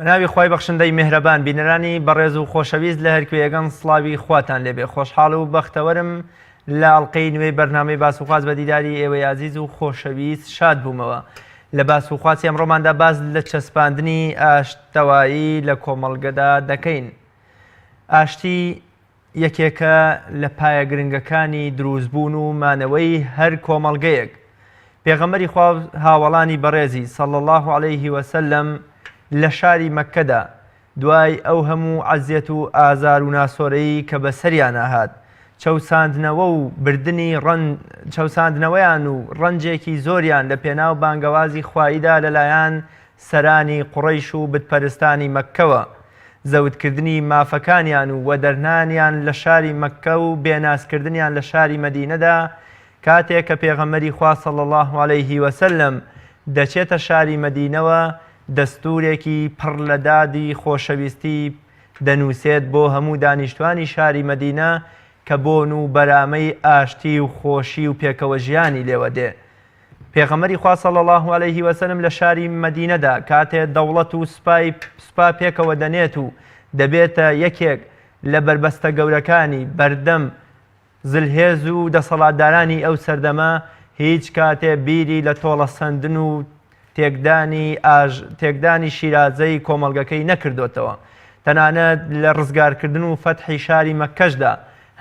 بەناوی خوای بەخشندەی مێهرەبان بینەرانی بەڕێز و خۆشەویست لە هەرکوێیەکەن سڵاوی خواتان لێبێ خۆشحاڵ و بەختەوەرم لە ئەڵقەی نوێی بەرنامەی باس و خواست بە دیداری ئێوەی ئازیز و خۆشەویست شاد بوومەوە لە باس و خواسی ئەمڕۆماندا باس لە چەسپاندنی ئاشتەوایی لە کۆمەڵگەدا دەکەین ئاشتی یەکێکە لە پایە گرنگەکانی دروستبوون و مانەوەی هەر کۆمەڵگەیەک. پێغەمبەری خوا و هاوەڵانی بەڕێزی، صلی اللە علیه وسلم، لە شاری مەککەدا دوای ئەو هەموو عەزیەت و ئازار و ناسۆرەی کە بەسەریانا هات، چەوساندنەوە و بردنی چەوساندنەوەیان و ڕەنجێکی زۆریان لە پێناو بانگەوازی خواییدا لەلایەن سەرانی قوڕەیش و بتپەرستانی مەککەوە، زەوتکردنی مافەکانیان و وەدەرنانیان لە شاری مەککە و بێنازکردنیان لە شاری مەدینەدا، کاتێ کە پێغەمبەری خوا صلی اللە علیه وسلم دەچێتە شاری مەدینەوە دەستورێکی پڕ لە دادی خۆشەویستی دەنووسێت بۆ هەموو دانیشتوانی شاری مەدینە کە بۆن و بەرامەی ئاشتی و خۆشی و پێکەوەژیانی لێوە دێ. پێغەمبەری خوا صلی اللە علیه وسلم لە شاری مەدینەدا کاتێ دەوڵەت و سوپای سوپا پێکەوە دەنێت و دەبێتە یەکێک لە بەربەستە گەورەکانی بەردەم زلهێز و دەسەڵاتدارانی ئەو سەردەمە هیچ کاتێ بیری لە تۆڵەسەندن و تێکدانی ئاژ تێکدانی شیرازەی کۆمەڵگەکەی نەکردۆتەوە تەنانەت لە ڕزگارکردن و فەتحی شاری مەککەشدا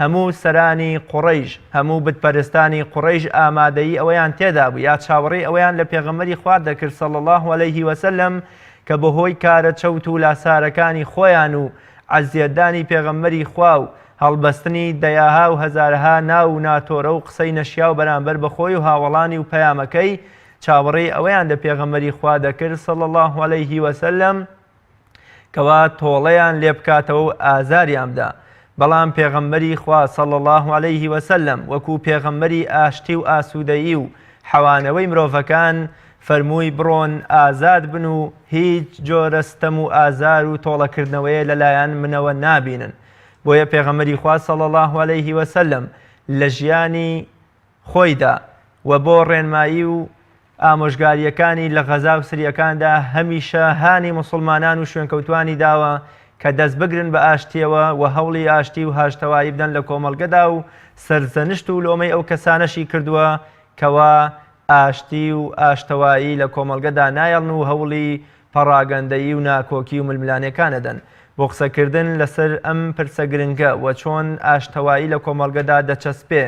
هەموو سەرانی قوڕەیش، هەموو بت پەرستانی قوڕەیش ئامادەیی ئەوەیان تێدابوو یا چاوەڕێی ئەوەیان لە پێغەمبەری خوا دەکرد صلی اللە علیه وسلم کە بەهۆی کارە چەوت و لاسارەکانی خۆیان و عەزیەتدانی پێغەمبەری خوا و هەڵبەستنی دەیاها و هەزارەها ناو و ناتۆرە و قسەی نەشیاو بەرامبەر بە خۆی و هاوەڵانی و پەیامەکەی چاوەڕێی ئەوەیان لە پێغەمبەری خوا دەکرد صلی اللە علیه وسلم کەوا تۆڵەیان لێ بکاتەوە و ئازاریان بدا، بەڵام پێغەمبەری خوا صلی اللە علیه وسلم وەکو پێغەمبەری ئاشتی و ئاسوودەیی و حەوانەوەی مرۆڤەکان فەرمووی بڕۆن ئازاد بن و هیچ جۆرە ستەم و ئازار و تۆڵەکردنەوەیە لەلایەن منەوە نابینن بۆیە پێغەمبەری خوا صلی اللە علیه وسلم لە ژیانی خۆیدا و بۆ ڕێنمایی و ئامۆژگارییەکانی لە غەزا و سریەکاندا هەمیشە هانی موسڵمانان و شوێنکەوتوانی داوە کە دەست بگرن بە ئاشتییەوە و هەوڵی ئاشتی و هاشتەوایی بدەن لە کۆمەڵگەدا و سەرزەنشت و لۆمەی ئەو کەسانەشی کردووە کەوا ئاشتی و ئاشتەوایی لە کۆمەڵگەدا نایەڵن و هەوڵی پەڕاگەندەیی و ناکۆکی و ململانێکان ئەدەن. بۆ قسەکردن لەسەر ئەم پرسە گرنگە و چۆن ئاشتەوایی لە کۆمەڵگەدا دەچەسپێ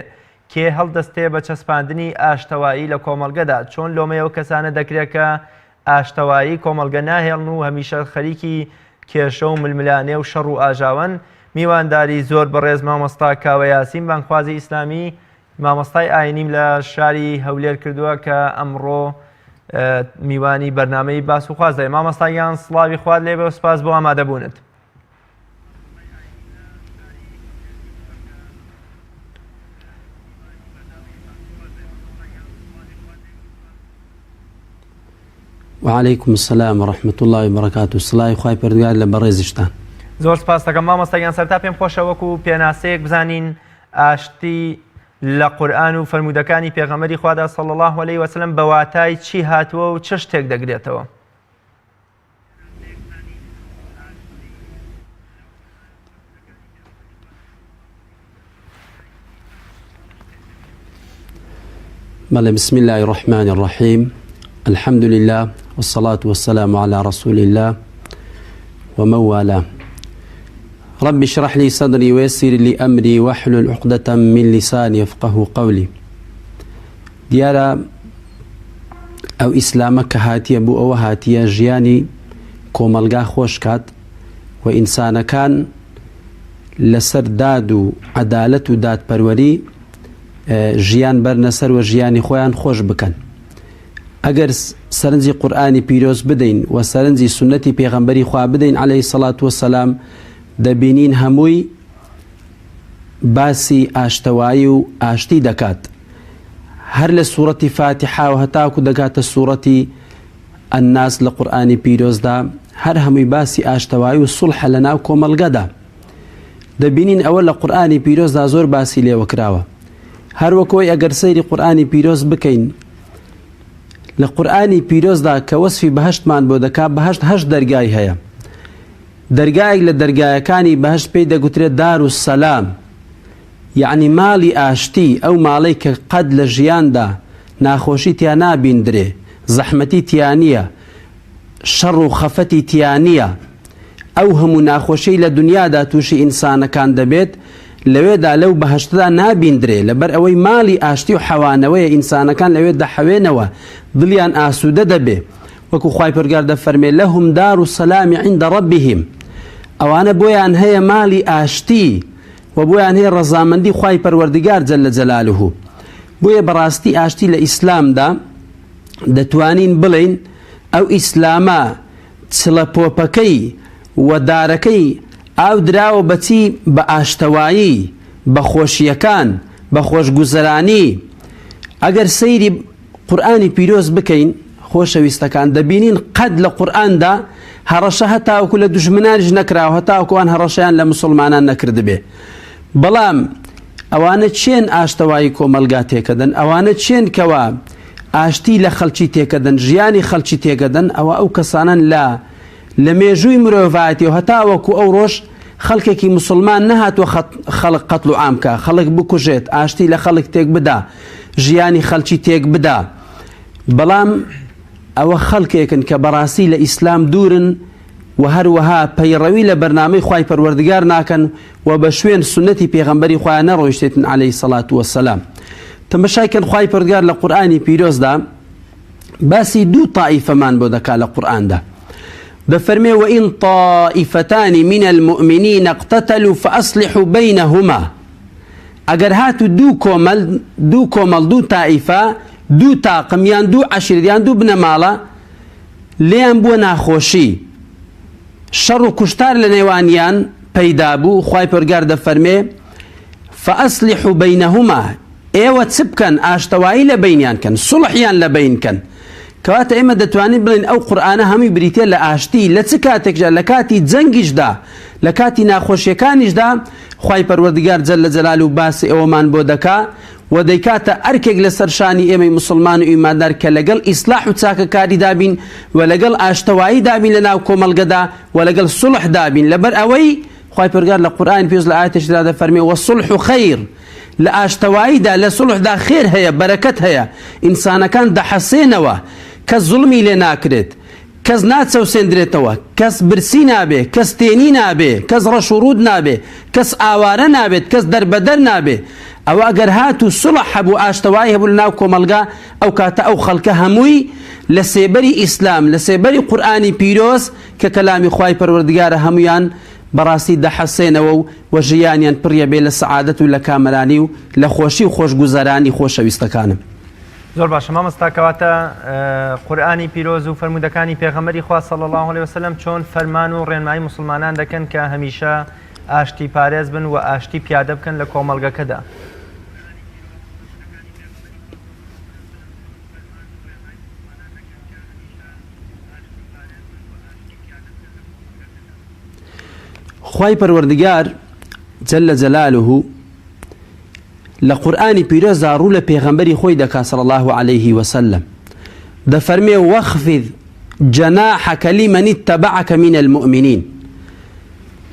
کێ هەڵدەستێ بە چەسپاندنی ئاشتەوایی لە کۆمەڵگەدا؟ چۆن لۆمەی ئەو کەسانە دەکرێ کە ئاشتەوایی کۆمەڵگە ناهێڵن و هەمیشە خەریکی کێشە و ململانێ و شەڕ و ئاژاوەن؟ میوانداری زۆر بەڕێز مامۆستا کاوە یاسین بانگخوازی ئیسلامی مامۆستای ئاینیم لە شاری هەولێر کردووە کە ئەمڕۆ میوانی بەرنامەی باس و خواست دەبێت. مامۆستا گیان سڵاوی خوات لێبێ و سپاس بۆ ئامادەبوونت. وعلیکم السلام ورحمة اللە وبرکاته سڵاوی خوای پەروەردگار لە بەڕێزیشتان. زۆر سپاس دەکەم مامۆستا گیان سەرتا پێم خۆشە وەکو پێناسەیەک بزانین ئاشتی لە قورئان و فەرموودەکانی پێغەمبەری خوادا صلی اللە علیه وسلم بە واتای چی هاتووە و چ شتێک دەگرێتەوە؟ بەڵێ بسم الله الرحمن الرحيم الحمد لله والصلاة والسلام على رسول الله ومن والاه رب اشرح لي صدري ويسر لي أمري واحلل عقدة من لساني يفقه قولي دیارە ئەو ئیسلامە کە هاتیە بۆ ئەوە هاتیە ژیانی کۆمەڵگا خۆش کات و ئینسانەکان لەسەر داد و عەدالەت و دادپەروەری ژیان بەرنە سەر و ژیانی خۆیان خۆش بکەن. ئەگەر سەرنجی قورئانی پیرۆز بدەین و سەرنجی سوننەتی پێغەمبەری خوا بدەین عەلەیهی سەڵات وەسەلام دەبینین هەمووی باسی ئاشتەوایی و ئاشتی دەکات. هەر لە سوڕەتی فاتیحاوە هەتاکو دەگاتە سوڕەتی الناس لە قورئانی پیرۆزدا هەر هەمووی باسی ئاشتەوایی و سوڵحە لە ناو کۆمەڵگەدا. دەبینین ئەوە لە قورئانی پیرۆزدا زۆر باسی لێوە کراوە. هەر وەکۆی ئەگەر سەیری قورئانی پیرۆز بکەین لە قورئانی پیرۆزدا کە وەسفی بەهەشتمان بۆ دەکا بەهەشت هەشت دەرگای هەیە. دەرگایەک لە دەرگایەکانی بەهەشت پێی دەگوترێت دار السلام یەعنی ماڵی ئاشتی، ئەو ماڵەی کە قەت لە ژیاندا ناخۆشی تیا نابیندرێ، زەحمەتی تیا نییە، شەڕ و خەفەتی تیا نییە، ئەو هەموو ناخۆشیەی لە دونیادا تووشی ئینسانەکان دەبێت، لەوێدا لەو بەهەشتەدا نابیندرێ، لەبەر ئەوەی ماڵی ئاشتی و حەوانەوەیە ئینسانەکان لەوێ دەحەوێنەوە، دڵیان ئاسوودە دەبێ. وەکو خوای پەروەردگار دەفەرمێ، لهم دار السلام عند ربهم، ئەوانە بۆیان هەیە ماڵی ئاشتی و بۆیان هەیە ڕەزامەندی خوای پەروەردگار جل جلاله. بۆیە بەڕاستی ئاشتی لە ئیسلامدا دەتوانین بڵێین ئەو ئیسلامە چڵە پۆپەکەی و دارەکەی ئاو دراوە بە چی؟ بە ئاشتەوایی، بە خۆشییەکان، بە خۆشگوزەرانی. ئەگەر سەیری قورئانی پیرۆز بکەین خۆشەویستەکان دەبینین قەت لە قورئاندا هەڕەشە هەتاوەکو لە دوژمنانیش نەکراوە هەتاوەکو ئەوان هەڕەشەیان لە مسوڵمانان نەکردبێ. بەڵام ئەوانە کێن ئاشتەوایی کۆمەڵگا تێکەدەن؟ ئەوانە کێن کەوا ئاشتی لە خەڵکی تێکەدەن، ژیانی خەڵکی تێکەدەن؟ ئەوە ئەو کەسانەن لە لە مێژووی مرۆڤایەتی و هەتاوەکو ئەو ڕۆژ خەڵکێکی مسوڵمان نەهاتووە خەڵک قەتڵ و عام کا، خەڵک بکوژێت، ئاشتی لە خەڵک تێک بدا، ژیانی خەڵکی تێک بدا. بەڵام ئەوە خەڵکێکن کە بەڕاستی لە ئیسلام دوورن و هەروەها پەیڕەوی لە بەرنامەی خوای پەروەردگار ناکەن و بە شوێن سوننەتی پێغەمبەری خۆیان نەڕۆیشتێتن علیە الصلوة والسلام. تەمەشای کەن خوای پەروەردگار لە قورئانی پیرۆزدا باسی دوو تائیفەمان بۆ دەکا لە قورئاندا دەفەرمێ وإن طائفتان من المؤمنین اقتتلوا فأصلحوا بينهما ئەگەر هاتو دوو کۆمەل دوو کۆمەڵ دوو تائیفە دوو تاقم یان دوو عەشیرەت یان دوو بنەماڵە لێیان بووە ناخۆشی شەڕ و کوشتار لە نێوانیان پەیدا بوو خوای پەرگار دەفەرمێ فأصلحوا بينهما ئێوە چ بکەن ئاشتەوایی لە بەینیان کەن سوڵحیان لە بەین کەن کەواتە ئێمە دەتوانین بڵێین ئەو قورئانە هەمووی بریتیە لە ئاشتی لە چ کاتێکدا لە کاتی جەنگیشدا لە کاتی ناخۆشیەکانیشدا خوای پەروەردگار جل جلاله باسی ئەوەمان بۆ دەکا و دەیکاتە ئەرکێک لەسەر شانی ئێمەی موسڵمان و ئیماندار کە لەگەڵ ئیسلاح و چاکەکاریدا بین و لەگەڵ ئاشتەواییدا بین لە ناو کۆمەڵگەدا و لەگەڵ سوڵحدا بین لەبەر ئەوەی خوای پەروەردگار لە قورئانی پیرۆز لە ئایەتێکدا دەفەرمێ والصلح خیر لە ئاشتەواییدا لە سوڵحدا خێر هەیە بەرەکەت هەیە ئینسانەکان دەحەسێنەوە کەس زوڵمی لێ ناکرێت کەس ناچەوسێندرێتەوە، کەس برسی نابێ، کەس تێنی نابێ، کەس ڕەش و ڕووت نابێ، کەس ئاوارە نابێت، کەس دەربەدەر نابێ. ئەوە ئەگەر هاتوو سوڵح هەبوو، ئاشتەوایی هەبوو لە ناو کۆمەڵگا، ئەو کاتە ئەو خەڵکە هەمووی لە سێبەری ئیسلام، لە سێبەری قورئانی پیرۆز کە کەلامی خوای پەروەردگارە هەموویان بەڕاستی دەحەسێنەوە و و ژیانیان پڕیەبێ لە سەعادەت و لە کامەرانی و لە خۆشی و خۆشگوزەرانی خۆشەویستەکانم. زۆر باشە مامۆستا کەواتە قورئانی پیرۆز و فەرموودەکانی پێغەمبەری خوا صلی اللە علیه وسلم چۆن فەرمان و ڕێنمایی موسڵمانان دەکەن کە هەمیشە ئاشتی پارێز بن و ئاشتی پیادە بکەن لە کۆمەڵگەکەدا؟ خوای پەروەردگار جل جلاله لە قورئانی پیرۆزدا ڕوو لە پێغەمبەری خۆی دەکا صلی اللە علیه وسلم دەفەرمێ واخفض جناحک لمن اتبعک من المؤمنین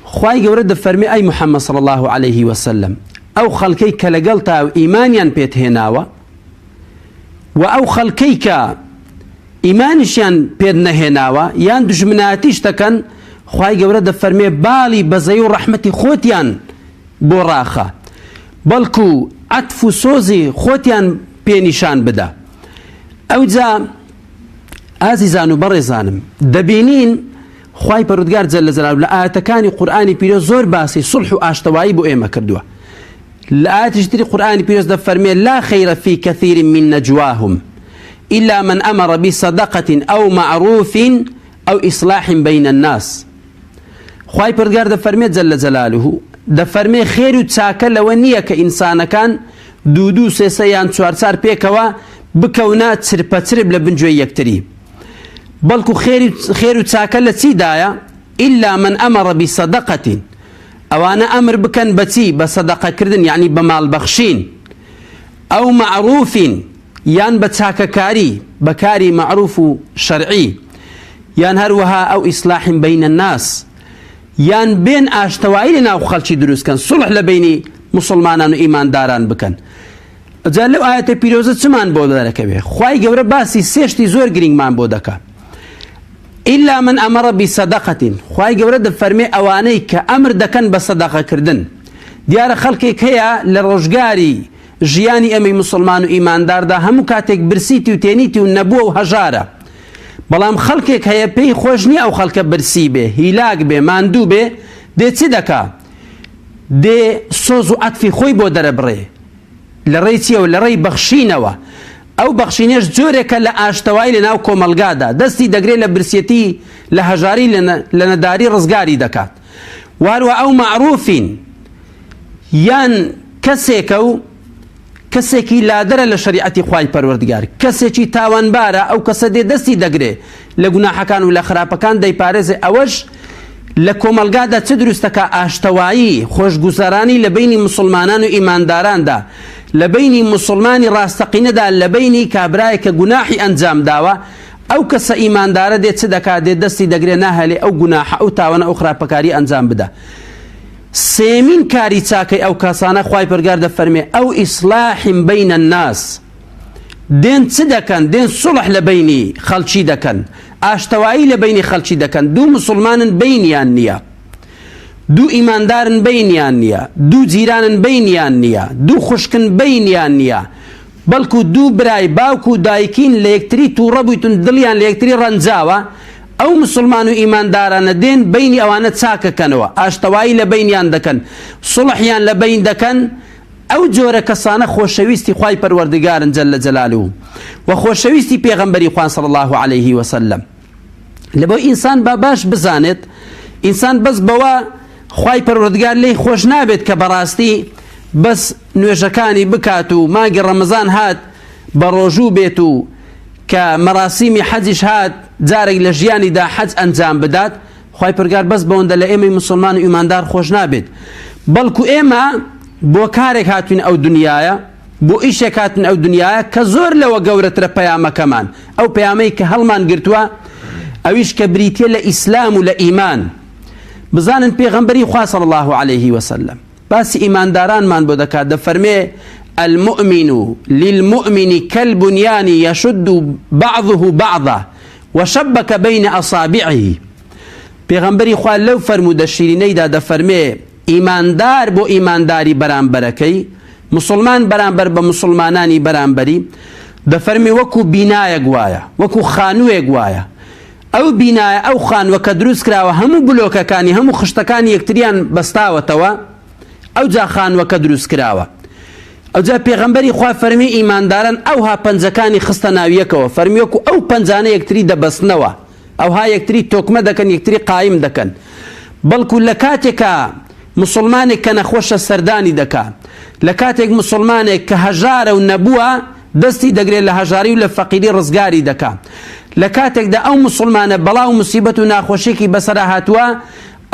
خوای گەورە دەفەرمێ ئەی محمد صلی اللە علیه وسلم ئەو خەڵکەی کە لەگەڵتا و ئیمانیان پێت هێناوە و ئەو خەڵکەی کە ئیمانیشیان پێت نەهێناوە یان دوژمنایەتیش دەکەن خوای گەورە دەفەرمێ باڵی بەزەی و ڕەحمەتی خۆتیان بۆ ڕاخە بەڵکو عەتف و سۆزی خۆتیان پێ نیشان بدە ئەوجا ئازیزان و بەڕێزانم دەبینین خوای پەروەردگار جل جلاله لە ئایەتەکانی قورئانی پیرۆز زۆر باسی سوڵح و ئاشتەوایی بۆ ئێمە کردووە لە ئایەتیش تری قورئانی پیرۆز دەفەرمێ لا خیر فی کثیر من نجواهم إلا من أمر بصدقة أو معروف أو إصلاح بين الناس خوای پەروەردگار دەفەرمێت جل جلاله دەفەرمێ خێر و چاکە لەوە نییە کە ئینسانەکان دوو دوو سێ سێ یان چوار چوار پێکەوە بکەونە چرپە چرپ لە بنگوێی یەکتری بەڵکو خێر و چاکە لە چیدایە إلا من أمر بصدقة ئەوانە ئەمر بکەن بەچی بە سەدەقەکردن یعنی بە ماڵ بەخشین أو معروف یان بە چاکەکاری بە کاری مەعروف و شەرعی یان هەروەها أو إصلاح بين الناس. یان بێن ئاشتەوایی لە ناو خەڵکی دروست کەن، سوڵح لە بەینی موسڵمانان و ئیمانداران بکەن. جا لەو ئایەتە پیرۆزە چمان بۆ دەرەکەوێ؟ خوای گەورە باسی سێ شتی زۆر گرینگمان بۆ دەکا. إلا من أمر بصدقة، خوای گەورە دەفەرمێ ئەوانەی کە ئەمر دەکەن بە سەدەقەکردن. دیارە خەڵکێک هەیە لە ڕۆژگاری ژیانی ئێمەی موسڵمان و ئیمانداردا هەموو کاتێک برسیتی و تێنیتی و نەبووە و هەژارە. بەڵام خەڵکێک هەیە پێی خۆش نییە ئەو خەڵکە برسی بێ، هیلاک بێ، ماندوو بێ، دێ چ دەکا؟ دێ سۆز و عەتفی خۆی بۆ دەرەبڕێ. لە ڕێی چییەوە؟ لە ڕێی بەخشینەوە. ئەو بەخشینەش جۆرێکە لە ئاشتەوایی لە ناو کۆمەڵگادا، دەستی دەگرێ لە برسیەتی، لە هەژاری، لە نەداری ڕزگاری دەکات. وە هەروەها ئەو مەعروفین یان کەسێکە و کەسێکی لادەرە لە شەریعەتی خوای پەروەردگار، کەسێکی تاوانبارە، ئەو کەسە دێ دەستی دەگرێ لە گوناحەکان و لە خراپەکان دەیپارێزێ، ئەوەش لە کۆمەڵگادا چ دروست دەکا؟ ئاشتەوایی، خۆشگوزەرانی لە بەینی موسڵمانان و ئیمانداراندا، لە بەینی موسڵمانی ڕاستەقینەدا، لە بەینی کابرایەک کە گوناحی ئەنجام داوە، ئەو کەسە ئیماندارە دێ چ دەکا؟ دێ دەستی دەگرێ ناهێلێ ئەو گوناحە، ئەو تاوانە، ئەو خراپەکاریە ئەنجام بدا. سێیەمین کاری چاکەی ئەو کەسانە خوای پەرگار دەفەرمێ ئەو ئیسلاح بین الناس دێن چ دەکەن دێن سوڵح لە بینی خەڵکی دەکەن ئاشتەوایی لە بینی خەڵکی دەکەن دوو مسلمانن بینیان نییە دوو ئیماندارن بینیان نییە دوو جیرانن بینیان نییە دوو خوشکن بینیان نییە بەڵکو دوو برای باوک و دایکین لە یەکتری تووڕە بوویتون دڵیان لە یەکتری ڕەنجاوە، ئەو موسڵمان و ئیماندارانە دێن بەینی ئەوانە چاکەکەنەوە، ئاشتەوایی لە بەینیان دەکەن، سوڵحیان لە بەین دەکەن، ئەو جۆرە کەسانە خۆشەویستی خوای پەروەردگارن جل جلالە و خۆشەویستی پێغەمبەری خوان صلی اللە علیه وسلم. لەبۆ ئینسان با باش بزانێت ئینسان بەس بەوە خوای پەروەردگار لێی خۆش نابێت کە بەڕاستی بەس نوێژەکانی بکات و مانگی ڕەمەزان هات بە ڕۆژوو بێت و کە مەراسیمی حەجیش هات جارێک لە ژیانیدا حەج ئەنجام بدات خوای پەروەردگار بەس بەوەندە لە ئێمەی مسلمان و ئیماندار خۆش نابێت بەڵکو ئێمە بۆ کارێک هاتوین ئەو دنیاە بۆ ئیشێک هاتن ئەو دنیایە کە زۆر لەوە گەورەترە پەیامەکەمان، ئەو پەیامەی کە هەڵمان گرتووە ئەویش کە بریتیە لە ئیسلام و لە ئیمان. بزانن پێغەمبەری خوا صلی اللە علیه وسلم باسی ئیماندارانمان بۆ دەکات دەفەرمێ المؤمن للمؤمن كالبنيان يشد بعضه بعضا وشبك بين أصابعه پێغەمبەری خوا لەو فەرموودە شیرینەیدا دەفەرمێ ئیماندار بۆ ئیمانداری بەرامبەرەکەی، موسڵمان بەرامبەر بە موسڵمانانی بەرامبەری، دەفەرمێ وەکو بینایەک وایە، وەکو خانووێک وایە، ئەو بینایە، ئەو خانووە کە دروست کراوە هەموو بلۆکەکانی، هەموو خشتەکانی یەکتریان بەستاوەتەوە، ئەوجا خانووەکە دروست کراوە. ئەوجا پێغەمبەری خوا فەرمی ئیمانداران ئەوها پەنجەکانی خستە ناویەکەوە، فەرمی وەکو ئەو پەنجانە یەکتری دەبەستنەوە، ئەوها یەکتری تۆکمە دەکەن یەکتری قایم دەکەن بەڵکو لە کاتێکا موسڵمانێک کە نەخۆشە سەردانی دەکا لە کاتێک موسڵمانێک کە هەژارە و نەبووە دەستی دەگرێت لە هەژاری و لە فەقیری ڕزگاری دەکا لە کاتێکدا ئەو موسڵمانە بەڵا و موسیبەت و ناخۆشیێکی بەسەرا هاتووە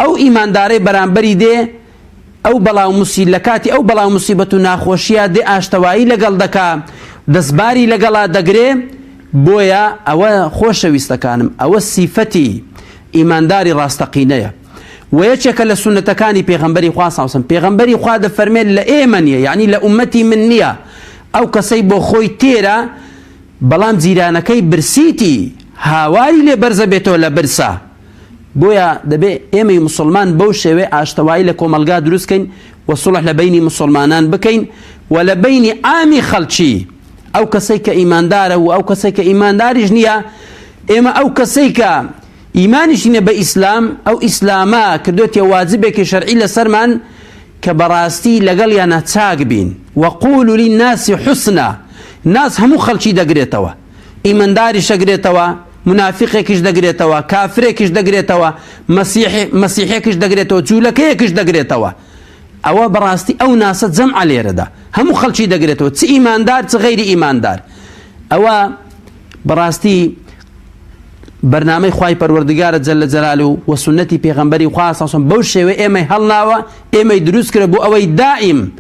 ئەو ئیماندارەی بەرامبەری دێ ئەو بەڵا و موسی لە کاتی ئەو بەڵا و موسیبەت و ناخۆشیە دێ ئاشتەوایی لەگەڵ دەکا دەستباری لەگەڵا دەگرێ بۆیە ئەوە خۆشەویستەکانم ئەوە سیفەتی ئیمانداری ڕاستەقینەیە و یەکێکە لە سوننەتەکانی پێغەمبەری خوا صلی الله پێغەمبەری خوا دەفەرمێت لە ئێمە نییە یعنی لە ئومەتی من نییە ئەو کەسەی بۆ خۆی تێرە بەڵام جیرانەکەی برسیتی هاواری لێ بەرزە بێتەوە لە برسا بۆیە دەبێ ئێمەی موسڵمان بەو شێوەیە ئاشتەوایی لە کۆمەڵگا دروست کەین و سوڵح لە بەینی موسڵمانان بکەین و لە بەینی عامی خەڵکی ئەو کەسەی کە ئیماندارە و ئەو کەسەی کە ئیمانداریش نییە ئێمە ئەو کەسەی کە ئیمانیشی نیە بە ئیسلام ئەو ئیسلامە کردوێتیە واجبێکی شەرعی لەسەرمان کە بەڕاستی لەگەڵیانە چاک بین وقولوا للناس حسنا ناس هەموو خەڵکی دەگرێتەوە ئیمانداریش ئەگرێتەوە، مونافیقێکیش دەگرێتەوە، کافرێکیش دەگرێتەوە، مەسیح مەسیحێکیش دەگرێتەوە، جوولەکەیەکیش دەگرێتەوە. ئەوە بەڕاستی ئەو ناسە جەمعە لێرەدا هەموو خەڵکی دەگرێتەوە چ ئیماندار چ غەیری ئیماندار. ئەوە بەڕاستی بەرنامەی خوای پەروەردگارە جل جلاله و سوننەتی پێغەمبەری خوا صلی الله بەو شێوەیە ئێمەی هەڵناوە ئێمەی دروست کرد بۆ ئەوەی دائیم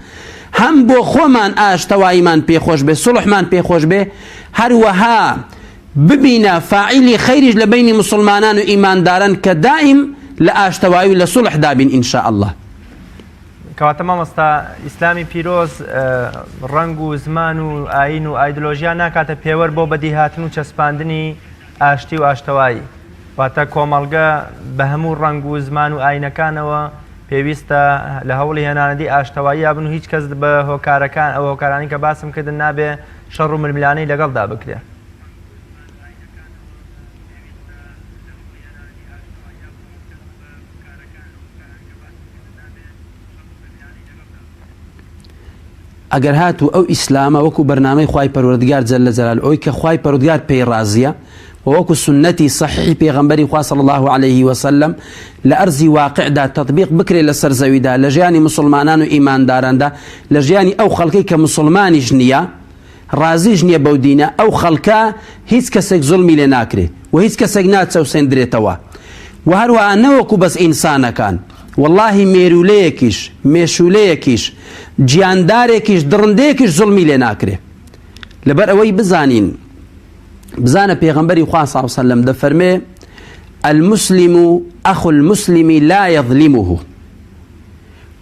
هەم بۆ خۆمان ئاشتەواییمان پێخۆش بێ سوڵحمان پێخۆش بێ هەروەها ببینە فاعیلی خەیریش لە بەینی موسڵمانان و ئیمانداران کە دائیم لە ئاشتەوایی و لە سوڵحدا بین ان شاء اللە. کەواتە مامۆستا ئیسلامی پیرۆز ڕەنگ و زمان و ئایین و ئایدلۆژیا ناکاتە پێوەر بۆ بەدیهاتن و چەسپاندنی ئاشتی و ئاشتەوایی. واتە کۆمەڵگە بە هەموو ڕەنگ و زمان و ئایینەکانەوە پێویستە لە هەوڵی هێنانەدی ئاشتەواییا بن و هیچ کەس بە هۆکارەکان ئەو هۆکارانەی کە باسم کردن نابێ شەڕ و ململانێی لەگەڵدا بکرێ. ئەگەر هاتوو ئەو ئیسلامە وەکو بەرنامەی خوای پەروەردگار جل جلال ئەوی کە خوای پەروەردگار پێی ڕازیە و وەکو سوننەتی صحیحی پێغەمبەری خوا صلی الله علیه وسلم لە ئەرزی واقعدا تطبیق بکرێت لەسەر زەویدا لە ژیانی مسلمانان و ئیمانداراندا لە ژیانی ئەو خەڵکەی کە مسلمانیش نییە ڕازیش نییە بەو دینە ئەو خەڵکە هیچ کەسێک زوڵمی لێ ناکرێ و هیچ کەسێک ناچەوسێندرێتەوە و هەروەها نەوەکو بەس ئینسانەکان وەڵاهی مێروولەیەکیش مێشوولەیەکیش گیاندارێکیش دڕندەیەکیش زوڵمی لێ ناکرێ لەبەر ئەوەی بزانین بزانە پێغەمبەری خوا صلی الله علیه وسلم دەفەرمێ المسلم أخو المسلم لا يظلمه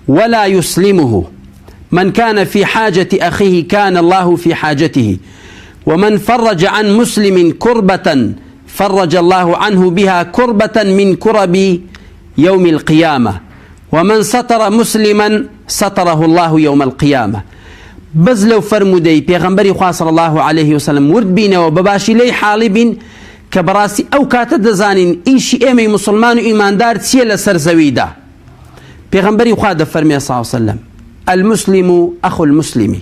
ولا يسلمه من كان في حاجة أخيه كان الله في حاجته ومن فرج عن مسلم كربة فرج الله عنه بها كربة من كرب يوم القيامة ومن ستر مسلما ستره الله يوم القيامة بەس لەو فەرموودەی پێغەمبەری خوا صلی الله علیه وسلم ورد بینەوە بە باشی لێی حاڵی بین کە بەڕاستی ئەو کاتە دەزانین ئیشی ئێمەی موسڵمان و ئیماندار چییە لەسەر زەویدا پێغەمبەری خوا دەفەرمێ صلی الله علیه وسلم المسلم اخو المسلم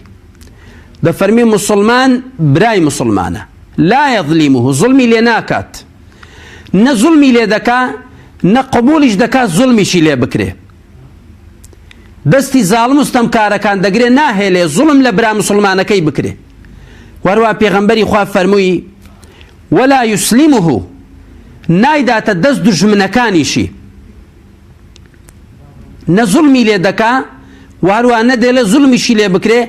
دەفەرمێ موسڵمان برای موسڵمانە لا يظلمه زوڵمی لێ ناکات نە زوڵمی لێ دەکا نە قبوڵیش دەکا زوڵمیشی لێ بکرێ دەستی زاڵم و ستەمکارەکان دەگرێ ناهێلێ زوڵم لە برا مسلمانەکەی بکرێ وەروە پێغەمبەری خوا فەرمووی ولا یسلمه نایداتە دەست دوژمنەکانیشی نە زوڵمی لێ دەکا و هەروە نەدێلێ زوڵمیشی لێ بکرێ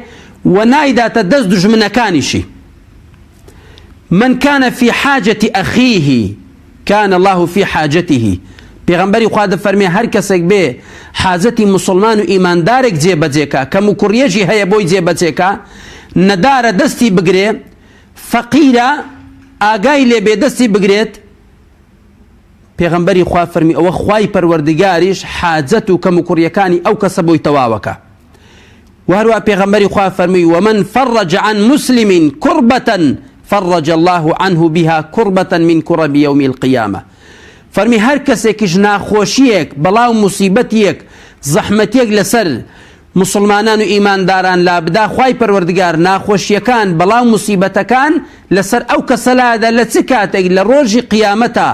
و نایداتە دەست دوژمنەکانیشی من كان في حاجة أخيه كان الله في حاجته پێغەمبەری خوا دەفەرمێ هەر کەسێک بێ حاجەتی موسڵمان و ئیماندارێک جێبەجێکا کەموکوڕیەکی هەیە بۆی جێبەجێکا نەدارە دەستی بگرێ فەقیرە ئاگای لێ بێ دەستی بگرێت پێغەمبەری خوا فەرمی ئەوە خوای پەروەردگاریش حاجەت و کەموکوڕیەکانی ئەو کەسە بۆی تەواوەکە وهەروە پێغەمبەری خوا فەرمووی ومن فرج عن مسلم كربة فرج الله عنه بها كربة من كرب يوم القيامة فەرمی هەر کەسێکیش ناخۆشیەک بەڵا و موسیبەتیەک زەحمەتیەک لەسەر موسڵمانان و ئیمانداران لابدا خوای پەروەردگار ناخۆشیەکان بەڵا و موسیبەتەکان لەسەر ئەو کەسە لادا لە چ کاتێک لە ڕۆژی قیامەتا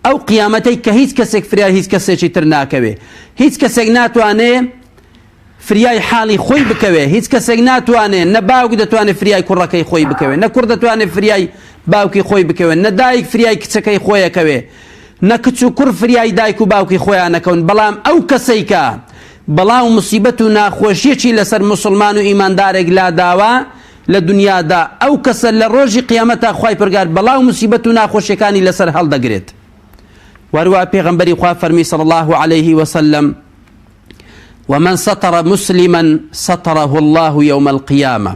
ئەو قیامەتەی کە هیچ کەسێک فریای هیچ کەسێکی تر ناکەوێ هیچ کەسێک ناتوانێ فریای حاڵی خۆی بکەوێ، هیچ کەسێک ناتوانێ، نە باوک دەتوانێ فریای کوڕەکەی خۆی بکەوێ، نە کوڕ دەتوانێ فریای باوکی خۆی بکەوێ، نە دایک فریای کچەکەی خۆی ئەکەوێ، نە کچ و کوڕ فریای دایک و باوکی خۆیان ئەکەون، بەڵام ئەو کەسەی کە بەڵا و موسیبەت و ناخۆشیەکی لەسەر موسڵمان و ئیماندارێک لاداوە لە دونیادا، ئەو کەسە لە ڕۆژی قیامەتا خوای پەروەردگار بەڵا و موسیبەت و ناخۆشیەکانی لەسەر هەڵدەگرێت. وەهەروەها پێغەمبەری خوا فەرمی صلی اللە علیه وسلم، ومن ستر مسلما ستره اللە یوم القیامە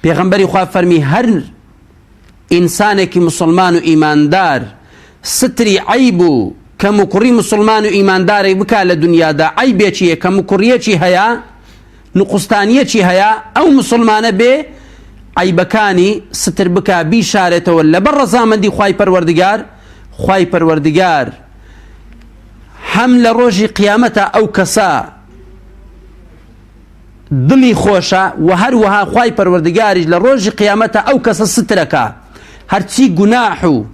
پێغەمبەری خوا فەرمی هەر ئینسانێکی مسلمان و ئیماندار ستری عیب و کەم و کوڕی مسلمان و ئیماندارێک بکا لە دنیادا عیبێکی هەیە کەم و کوڕیەکی هەیە نقوستانیەکی هەیە ئەو مسلمانە بێ عیبەکانی ستر بکا بیشارێتەوە لەبەر ڕەزامەندی خوای پەروەردگار خوای پەروەردگار هەم لە ڕۆژی قیامەتا ئەو کەسە دڵی خۆشە و هەروەها خوای پەروەردگاریش لە ڕۆژی قیامەتا ئەو کەسە سترەکا هەرچی گوناح و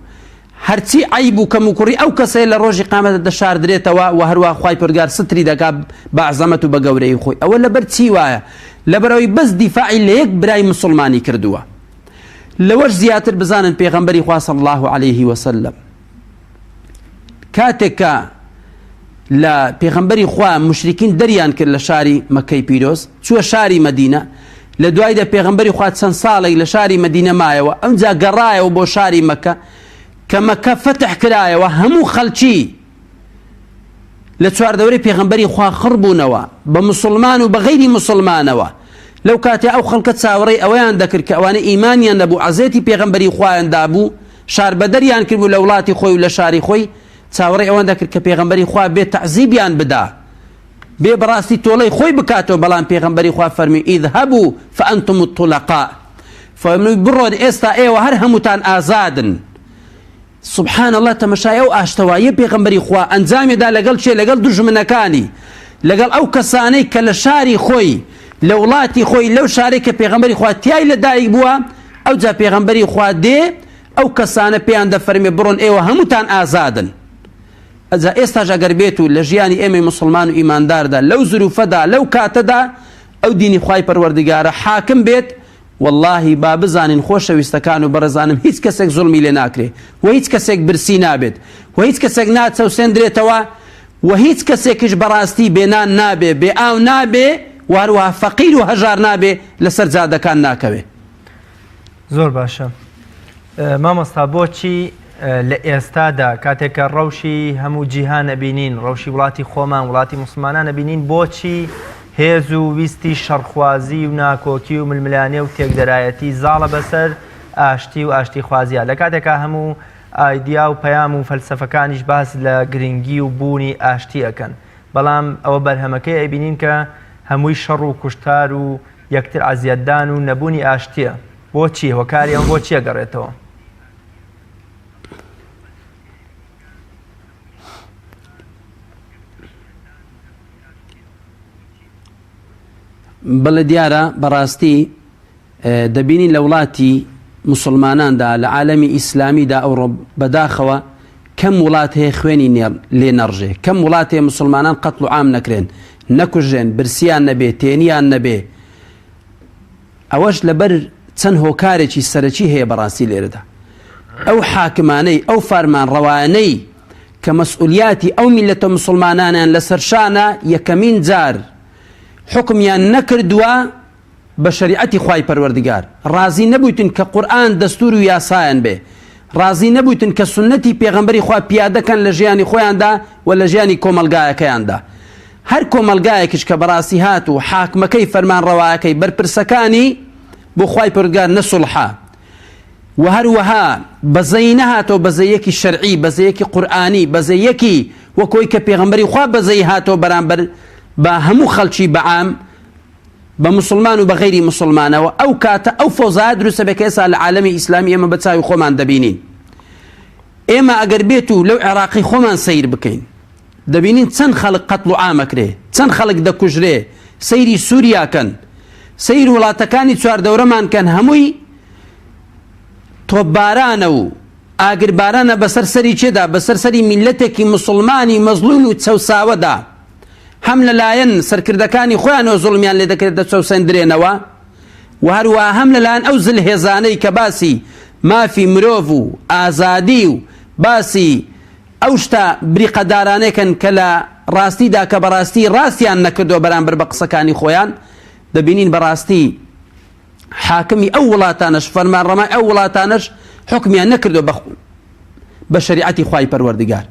هەرچی عەیب و کەموکوڕی ئەو کەسەیە لە ڕۆژی قیامەتە دەشاردرێتەوە و هەروەها خوای پەروەردگار ستری دەکا بە عەزەمەت و بە گەورەیی خۆی ئەوە لەبەر چی وایە لەبەرئەوەی بەس دیفاعی لە یەک برای مسوڵمانی کردووە لەوەش زیاتر بزانن پێغەمبەری خوا صلی الله علیه وسلم کاتێک کە لە پێغەمبەری خوا مشرکین دەریان کرد لە شاری مەکەی پیرۆز چووە شاری مەدینە لە دوایدا پێغەمبەری خوا چەند ساڵێک لە شاری مەدینە مایەوە ئەمجا گەڕایەوە بۆ شاری مەکە کە مەکە فەتح کرایەوە هەموو خەڵکی. لە چواردەورەی پێغەمبەری خوا خڕ بوونەوە بە موسڵمان و بە غەیری موسڵمانەوە لەو کاتەی ئەو خەڵکە چاوەڕێی ئەوەیان دەکرد کە ئەوانەی ئیمانیان نەبوو عەزێتی پێغەمبەری خوایان دابوو شاربەدەریان کردبوو لە وڵاتی خۆی و لە شاری خۆی چاوەڕێی ئەوەن دەکرد کە پێغەمبەری خوا بێ تەعزیبیان بدا بێ بەڕاستی تۆڵەی خۆی بکاتەوە بەڵام پێغەمبەری خوا فەرمی اذهبوا فانتم الطلقاء فەرمووی بڕۆن ئێستا ئێوە هەر هەمووتان ئازادن سبحان اللە تەمەشای ئەو ئاشتەواییە پێغەمبەری خوا ئەنجامی دا لەگەڵ کێ لەگەڵ دوژمنەکانی لەگەڵ ئەو کەسانەی کە لە شاری خۆی لە وڵاتی خۆی لەو شارەی کە پێغەمبەری خوا تیای لە دایک بووە ئەوجا پێغەمبەری خوا دێ ئەو کەسانە پێیان دەفەرمێ بڕۆن ئێوە هەمووتان ئازادن ئەجا ئێستاش ئەگەر بێت و لە ژیانی ئێمەی مسلمان و ئیمانداردا لەو زروفەدا لەو کاتەدا ئەو دینی خوای پەروەردگارە حاکم بێت وەڵاهی با بزانین خۆشەویستەکان و بەڕێزانم هیچ کەسێک زوڵمی لێ ناکرێ و هیچ کەسێک برسی نابێت و هیچ کەسێک ناچەوسێندرێتەوە و هیچ کەسێکیش بەڕاستی بێ نان نابێ بێ ئاو نابێ و هەروەها فەقیر و هەژار نابێ لەسەر جادەکان ناکەوێ. زۆر باشە مامۆستا بۆچی لە ئێستادا کاتێک کە ڕەوشی هەموو جیهان ئەبینین ڕەوشی وڵاتی خۆمان وڵاتی موسڵمانان ئەبینین بۆچی هێز و ویستی شەڕخوازی و ناکۆکی و ململانێ و تێکدەرایەتی زاڵە بەسەر ئاشتی و ئاشتیخوازیە لە کاتێکا هەموو ئایدیا و پەیام و فەلسەفەکانیش باس لە گرنگی و بوونی ئاشتی ئەکەن بەڵام ئەوە بەرهەمەکەی ئەیبینین کە هەمووی شەڕ و کوشتار و یەکتر عەزیەتدان و نەبوونی ئاشتیە بۆچی هۆکاری ئەمە بۆ چی ئەگەڕێتەوە؟ بەڵێ دیارە بەڕاستی دەبینین لە وڵاتی مسلماناندا لە عالەمی ئیسلامیدا ئەوڕۆ بەداخەوە کەم وڵات هەیە خوێنی لێ نەڕژێ کەم وڵات هەیە مسلمانان قەتڵ و عام نەکرێن نەکوژرێن برسیان نەبێ تێنیان نەبێ ئەوەش لەبەر چەند هۆکارێکی سەرەکی هەیە بەڕاستی لێرەدا ئەو حاکمانەی ئەو فارمان ڕەوانەی کە مەسئولیاتی ئەو میلەتە مسلمانانیان لەسەر شانە یەکەمین جار حکمیان نەکردووە بە شەریعەتی خوای پەروەردگار ڕازی نەبوویتن کە قورئان دەستور و یاسایان بێ ڕازی نەبوویتن کە سوننەتی پێغەمبەری خوا پیادە کەن لە ژیانی خۆیاندا و لە ژیانی کۆمەڵگایەکەیاندا هەر کۆمەڵگایەکیش کە بەڕاستی هات و حاکمەکەی فەرمانڕەوایەکەی بەرپرسەکانی بۆ خوای پەروەردگار نە سوڵحە و هەروەها بەزەیی نەهاتەوە بەزەیەکی شەرعی بەزەیەکی قورئانی بەزەیەکی وەکۆی کە پێغەمبەری خوا بەزەیی هاتەوە بەرامبەر بە هەموو خەڵکی بەعام بە موسڵمان و بە غەیری موسڵمانەوە ئەو کاتە ئەو فەوزایە دروست دەبێت کە ئێستا لە عالەمی ئیسلامی ئێمە بە چاوی خۆمان دەبینین ئێمە ئەگەر بێت و لەو عێراقی خۆمان سەیر بکەین دەبینین چەند خەڵک قەتڵ و عامەکرێ چەند خەڵک دەکوژرێ سەیری سووریا کەن سەیر وڵاتەکانی چواردەورەمان کەن هەمووی تۆپبارانە و ئاگربارانە بەسەر سەری چێدا بەسەر سەری میلەتێکی مسلمانی مەزلوم و چەوساوەدا هەم لەلایەن سەرکردەکانی خۆیانەوە زوڵمیان لێ دەکرێت دەچەوسێندرێنەوە و هەروەها هەم لەلایەن ئەو زلهێزانەی کە باسی مافی مرۆڤ و ئازادی و باسی ئەو شتە بریقەدارانێکن کە لە ڕاستیدا کە بەڕاستی ڕاستیان نەکردووە بەرامبەر بە قسەکانی خۆیان دەبینین بەڕاستی حاکمی ئەو وڵاتانەش فەرمانڕەمای ئەو وڵاتانەش حکمیان نەکردووە بە بە شەریعەتی خوای پەروەردگار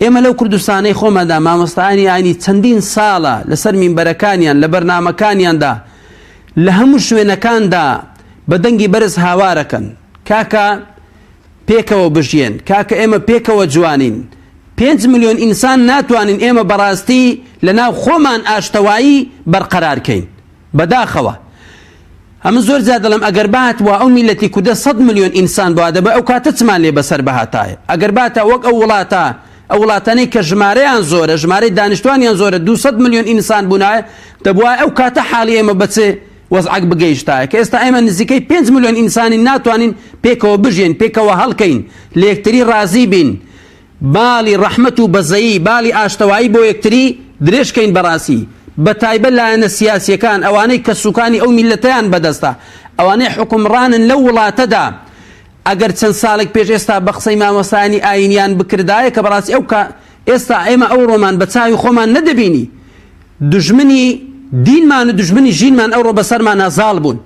ئێمە لەو کوردستانەی خۆماندا مامۆستایانی ئاینی چەندین ساڵە لەسەر مینبەرەکانیان لە بەرنامەکانیاندا لە هەموو شوێنەکاندا بە دەنگی بەرز هاوارەکەن کاکە پێکەوە بژیێن کاکە ئێمە پێکەوە جوانین پێنج ملیۆن ئینسان ناتوانین ئێمە بەڕاستی لەناو خۆمان ئاشتەوایی بەرقەرارکەین بەداخەوە ئەمن زۆر جار دەڵێم ئەگەر بهاتبا ئەو میللەتی کوردە سەد ملیۆن ئینسان بوا دەبا ئەو کاتە چمان لێ بەسەر بهاتایە ئەگەر باتا وەک ئەو وڵاتە ئەو وڵاتانەی کە ژمارەیان زۆرە ژمارەی دانیشتوانیان زۆرە 200 ملیۆن ئینسان بوونایە دەبوایە ئەو کاتە حاڵی ئێمە بە چ وەزعەک بگەیشتایە کە ئێستا ئێمە نزیکەی 5 ملیۆن ئینسانی ناتوانین پێکەوە بژێن پێکەوە هەڵکەین لە یەکتری ڕازی بین باڵی ڕەحمەت و بەزەیی، باڵی ئاشتەوایی بۆ یەکتری درێژ کەین بەڕاستی، بەتایبەت لایەنە سیاسیەکان، ئەوانەی کە سوکانی ئەو میللەتەیان بەدەستە، ئەوانەی حوکمڕانن لەو وڵاتەدا، ئەگەر چەند ساڵێک پێش ئێستا بە قسەی مامۆستایانی ئایینیان بکردایە کە بەڕاستی ئەو کا ئێستا ئێمە ئەوڕۆمان بە چاوی خۆمان نەدەبینی دوژمنی دینمان و دوژمنی ژینمان ئەوڕۆ بەسەرمانا زاڵ بوون.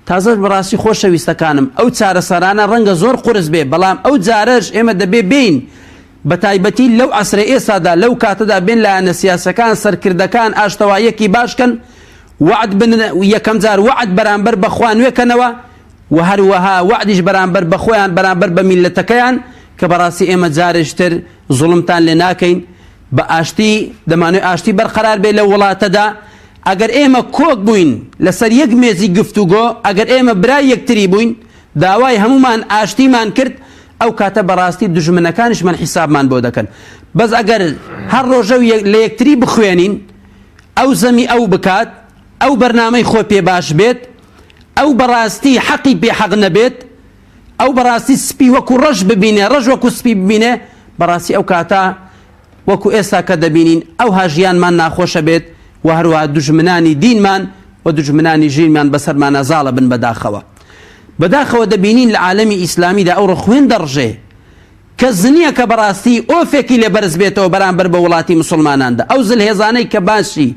تازەش بەڕاستی خۆشەویستەکانم ئەو چارەسەرانە ڕەنگە زۆر قورس بێ بەڵام ئەو جارەش ئێمە دەبێ بێین. بەتایبەتی لەو عەسرەی ئێستادا لەو کاتەدا بێن لایەنە سیاسەکان سەرکردەکان ئاشتەواییەکی باش کەن وەعد بن یەکەم جار وەعد بەرامبەر بە خوا نوێ کەنەوە و هەروەها وەعدیش بەرامبەر بە خۆیان بەرامبەر بە میللەتەکەیان کە بەڕاستی ئێمە جارێکی تر زوڵمتان لێ ناکەین بە ئاشتی دەمانەوێ ئاشتی بەرقەرار بێ لەو وڵاتەدا ئەگەر ئێمە کۆک بووین لەسەر یەک مێزی گفتوگۆ ئەگەر ئێمە برای یەکتری بووین داوای هەموومان ئاشتیمان کرد ئەو کاتە بەڕاستی دوژمنەکانیشمان حیسابمان بۆ دەکەن بەس ئەگەر هەر ڕۆژە و لە یەکتری بخوێنین ئەو زەمی ئەو بکات ئەو بەرنامەی خۆ پێ باش بێت ئەو بەڕاستی حەقی پێ حەق نەبێت ئەو بەڕاستی سپی وەکو ڕەش ببینێ ڕەش وەکو سپی ببینێ بەڕاستی ئەو کاتە وەکو ئێستا کە دەبینین ئەوها ژیانمان ناخۆشە بێت و هەروەها دوژمنانی دینمان و دوژمنانی ژینمان بەسەرمانا زاڵە بن بەداخەوە بەداخەوە دەبینین لە عالەمی ئیسلامیدا ئەوڕۆ خوێن دەڕژێ کەس نییە کە بەڕاستی ئۆفێکی لێ بەرز بێتەوە بەرامبەر بە وڵاتی مسوڵماناندا ئەو زلهێزانەی کە باسی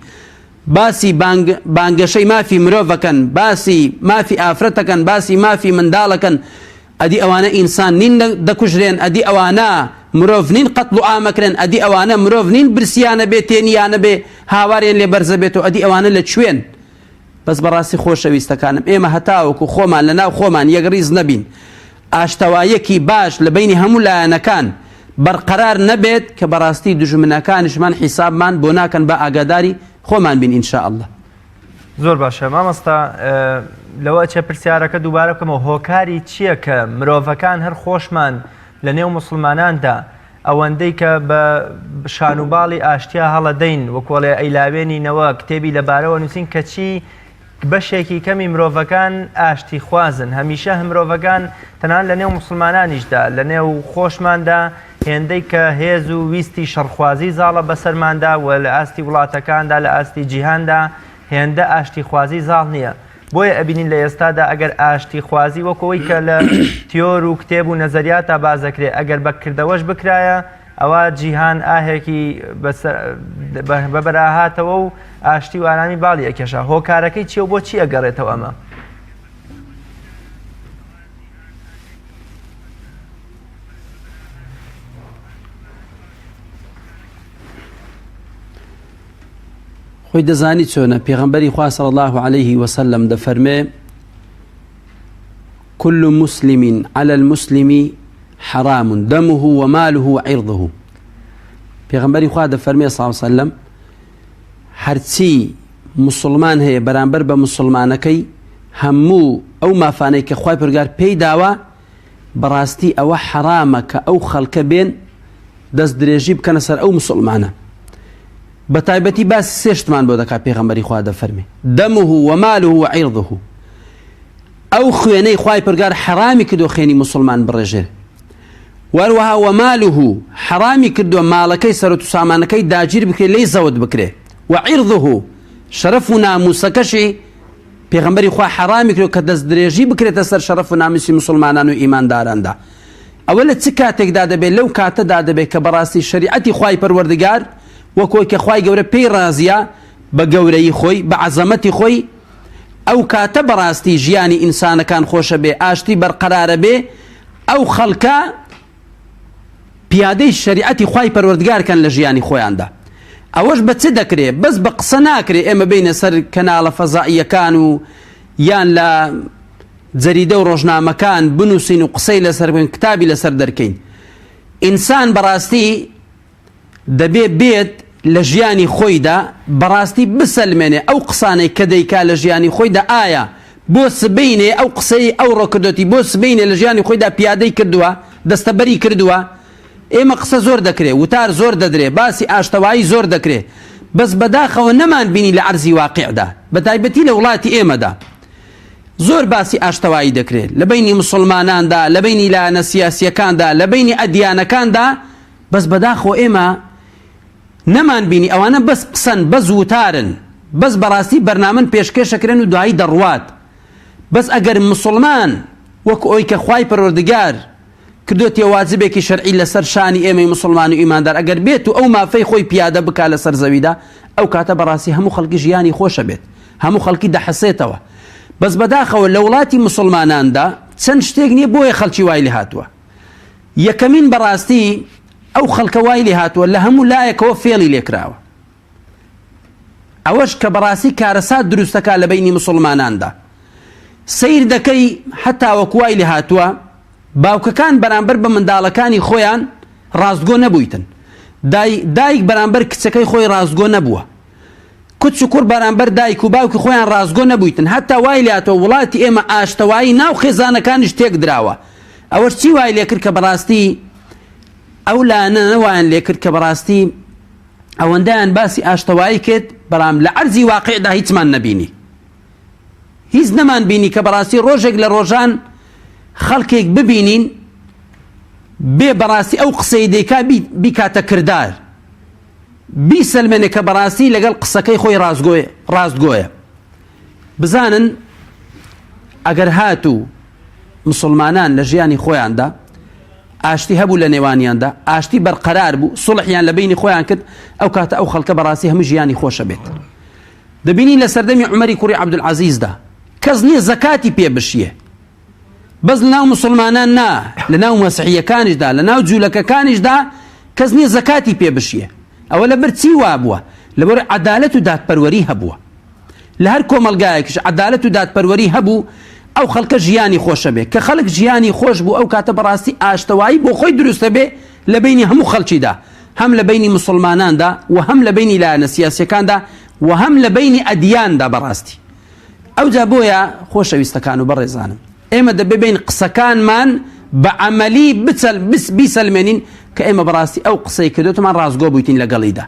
باسی بانگ بانگەشەی مافی مرۆڤەکەن باسی مافی ئافرەتەکەن باسی مافی منداڵەکەن ئەدی ئەوانە ئینسان نین دەکوژرێن ئەدی ئەوانە مرۆڤ نین قەتڵ و عامەکرێن ئەدی ئەوانە مرۆڤ نین برسیانە بێ تێنیانە بێ هاواریان لێ بەرزە بێتەوە ئەدی ئەوانە لە کوێن بەس بەڕاستی خۆشەویستەکانم ئێمە هەتاوەکو خۆمان لە ناو خۆمان یەکڕیز نەبین ئاشتەوایەکی باش لە بەینی هەموو لایەنەکان بەرقەرار نەبێت کە بەڕاستی دوژمنەکانیشمان حیسابمان بۆ ناکەن با ئاگاداری خۆمان بین ان شاء اللە. زۆر باشە مامۆستا لەوە ئەچێ پرسیارەکە دووبارە بکەمەوە هۆکاری چییە کە مرۆڤەکان هەر خۆشمان لە نێو موسڵماناندا ئەوەندەی کە بە شان و باڵی ئاشتیا هەڵەدەین وەکۆڵێ ئەیلاوێنینەوە کتێبی لەبارەوە نووسین کەچی بەشێکی کەمی مرۆڤەکان ئاشتیخوازن، هەمیشە مرۆڤەکان تەنانەت لە نێو موسڵمانانیشدا، لە نێو خۆشماندا هێندەی کە هێز و ویستی شەڕخوازی زاڵە بەسەرماندا و لە ئاستی وڵاتەکاندا، لە ئاستی جیهاندا هێندە ئاشتیخوازی زاڵ نییە. بۆیە ئەبینین لە ئێستادا ئەگەر ئاشتیخوازی وەک ئەوەی کە لە تیۆر و کتێب و نەزەریاتا باس دەکرێ ئەگەر بە کردەوەش بکرایە ئەوا جیهان ئاهێکی بەبەراهاتەوە و ئاشتی و ئارامی باڵی ئەکێشا. هۆکارەکەی چیە و بۆ چی ئەگەڕێتەوە ئەمە؟ خۆی دەزانی چۆنە پێغەمبەری خوا صلی الله علیه وسلم دەفەرمێ كل مسلم على المسلم حرام دمه وماله وعرضه پێغەمبەری خوا دەفەرمێ صلی الله علیه وسلم هەرچی موسڵمان هەیە بەرامبەر بە موسڵمانەکەی هەموو ئەو مافانەی کە خوای پەروەردگار پێی داوە بەڕاستی ئەوە حەرامە کە ئەو خەڵکە بێن دەست درێژی بکەنە سەر ئەو مسلمانە بە تایبەتی باسی سێشتمان بۆ دەکات پێغەمبەری خوا دەفەرمێ دەمه وماله وعرضه ئەو خوێنەی خوای پرگار حەرامی کردو خوێنی مسلمان بڕێژێ وەروەها وماله حەرامی کردووە ماڵەکەی سەرەت و سامانەکەی داگیر بکرێ لێی زەوت بکرێ وعرضه شەرەف و ناموسەکەشی پێغەمبەری خوا حەرامی کردووە کە دەست درێژی بکرێتە سەر شەرەف و ناموسی مسلمانان و ئیمانداراندا ئەوە لە چ کاتێکدا دەبێت لەو کاتەدا دەبێت کە بەڕاستی شەریعەتی خوای پەروەردگار وەکۆی کە خوای گەورە پێی ڕازیە بە گەورەی خۆی بە عەزەمەتی خۆی ئەو کاتە بەڕاستی ژیانی ئینسانەکان خۆشە بێ ئاشتی بەرقەرارە بێ ئەو خەڵکە پیادەی شەریعەتی خوای پەروەردگار کەن لە ژیانی خۆیاندا ئەوەش بە چ دەکرێ بەس بە قسە ناکرێ ئێمە بینە سەر کەناڵە فەزائیەکان و یان لە جەریدە و ڕۆژنامەکان بنووسین و قسەی لەسەر بکەین کتابی لەسەر دەرکەین ئینسان بەڕاستی دەبێ بێت لە ژیانی خۆیدا بەڕاستی بسەلمێنێ ئەو قسانەی کە دەیکا لە ژیانی خۆیدا ئایا بۆ سبەینێ ئەو قسەی ئەوڕۆ کردۆتی بۆ سبەینێ لە ژیانی خۆیدا پیادەی کردووە دەستەبەری کردووە ئێمە قسە زۆر دەکرێ وتار زۆر دەدرێ باسی ئاشتەوایی زۆر دەکرێ بەس بەداخەوە نەمان بینی لە عەرزی واقیعدا بەتایبەتی لە وڵاتی ئێمەدا زۆر باسی ئاشتەوایی دەکرێت لە بەینی مسوڵماناندا لە بەینی لایەنە سیاسیەکاندا لە بەینی ئەدیانەکاندا بەس بەداخەوە ئێمە نەمان بینی ئەوانە بەس قسەن بەس وتارن بەس بەڕاستی بەرنامەن پێشکێشەکرێن و دوایی دەڕوات بەس ئەگەر مسوڵمان وەک ئەوی کە خوای پەروەردگار کردۆتیە واجبێکی شەرعی لەسەر شانی ئێمەی مسوڵمان و ئیماندار ئەگەر بێت و ئەو مافەی خۆی پیادە بکا لەسەر زەویدا ئەو کاتە بەڕاستی هەموو خەڵکی ژیانی خۆشە بێت هەموو خەڵکی دەحەسێتەوە بەس بەداخەوە لە وڵاتی مسوڵماناندا چەند شتێک نییە بۆیە خەڵکی وای لێ هاتووە یەکەمین بەڕاستی. ئەو خەڵکە وای لێ هاتووە لە هەموو لایەکەوە فێڵی لێکراوە. ئەوەش کە بەڕاستی کارەسات دروست دەکات لە بەینی موسڵماناندا. سەیر دەکەی هەتا وەکو وای لێ هاتووە باوکەکان بەرامبەر بە منداڵەکانی خۆیان ڕاستگۆ نەبوویتن. دای، دایک بەرامبەر کچەکەی خۆی ڕاستگۆ نەبووە. کچ و کوڕ بەرامبەر دایک و باوکی خۆیان ڕاستگۆ نەبوویتن. هەتا وای لێ هاتووە وڵاتی ئێمە ئاشتەوایی ناو خێزانەکانیش تێک دراوە. ئەوەش چی وای لێ کرد کە بەڕاستی ئەو لایەنانە وایان لێ کرد کە بەڕاستی ئەوەندەیان باسی ئاشتەوایی کرد بەڵام لە عەرزی واقعدا هیچمان نەبینی. هیچ نەمان بینی کە بەڕاستی ڕۆژێک لە ڕۆژان خەڵکێک ببینین بێ بەڕاستی ئەو قسەی دەیکا بیکاتە کردار بیسەلمێنێ کە بەڕاستی لەگەڵ قسەکەی خۆی ڕاستگۆیە ڕاستگۆیە بزانن ئەگەر هاتوو مسلمانان لە ژیانی خۆیاندا ئاشتی هەبوو لە نێوانیاندا ئاشتی بەرقەرار بوو سڵحیان لە بینی خۆیان کرد ئەو کاتە ئەو خەڵکە بەڕاستی هەموو ژیانی خۆشە بێت دەبینین لە سەردەمی عومەری کوڕی عەبدولعەزیزدا کەس نییە زەکاتی پێ بشیێ بەس لەناو مسلمانان نا لەناو مەسیحیەکانیشدا لەناو جوولەکەکانیشدا کەس نییە زەکاتی پێ بشیێ ئەوە لەبەر چی وابووە لەبەر عەدالەت و دادپەروەری هەبووە لە هەر کۆمەلگایەکیش عەدالەت و دادپەروەری هەبوو ئەو خەڵکە ژیانی خۆشە بێ کە خەڵک ژیانی خۆش بوو ئەو کاتە بەڕاستی ئاشتەوایی بۆ خۆی دروستە بێ لە بینی هەموو خەڵکیدا هەم لە بەینی موسڵماناندا و هەم لە بەینی لایەنە سیاسیەکاندا و هەم لە بەینی ئەدیاندا بەڕاستی ئەوجا بۆیە خۆشەویستەکان و بەڕێزانم ئێمە دەبێ بین قسەکانمان بە عەمەلی بچەل بیسەلمێنین کە ئێمە بەڕاستی ئەو قسەی کردوتمان ڕاستگۆ بوویتین لەگەڵیدا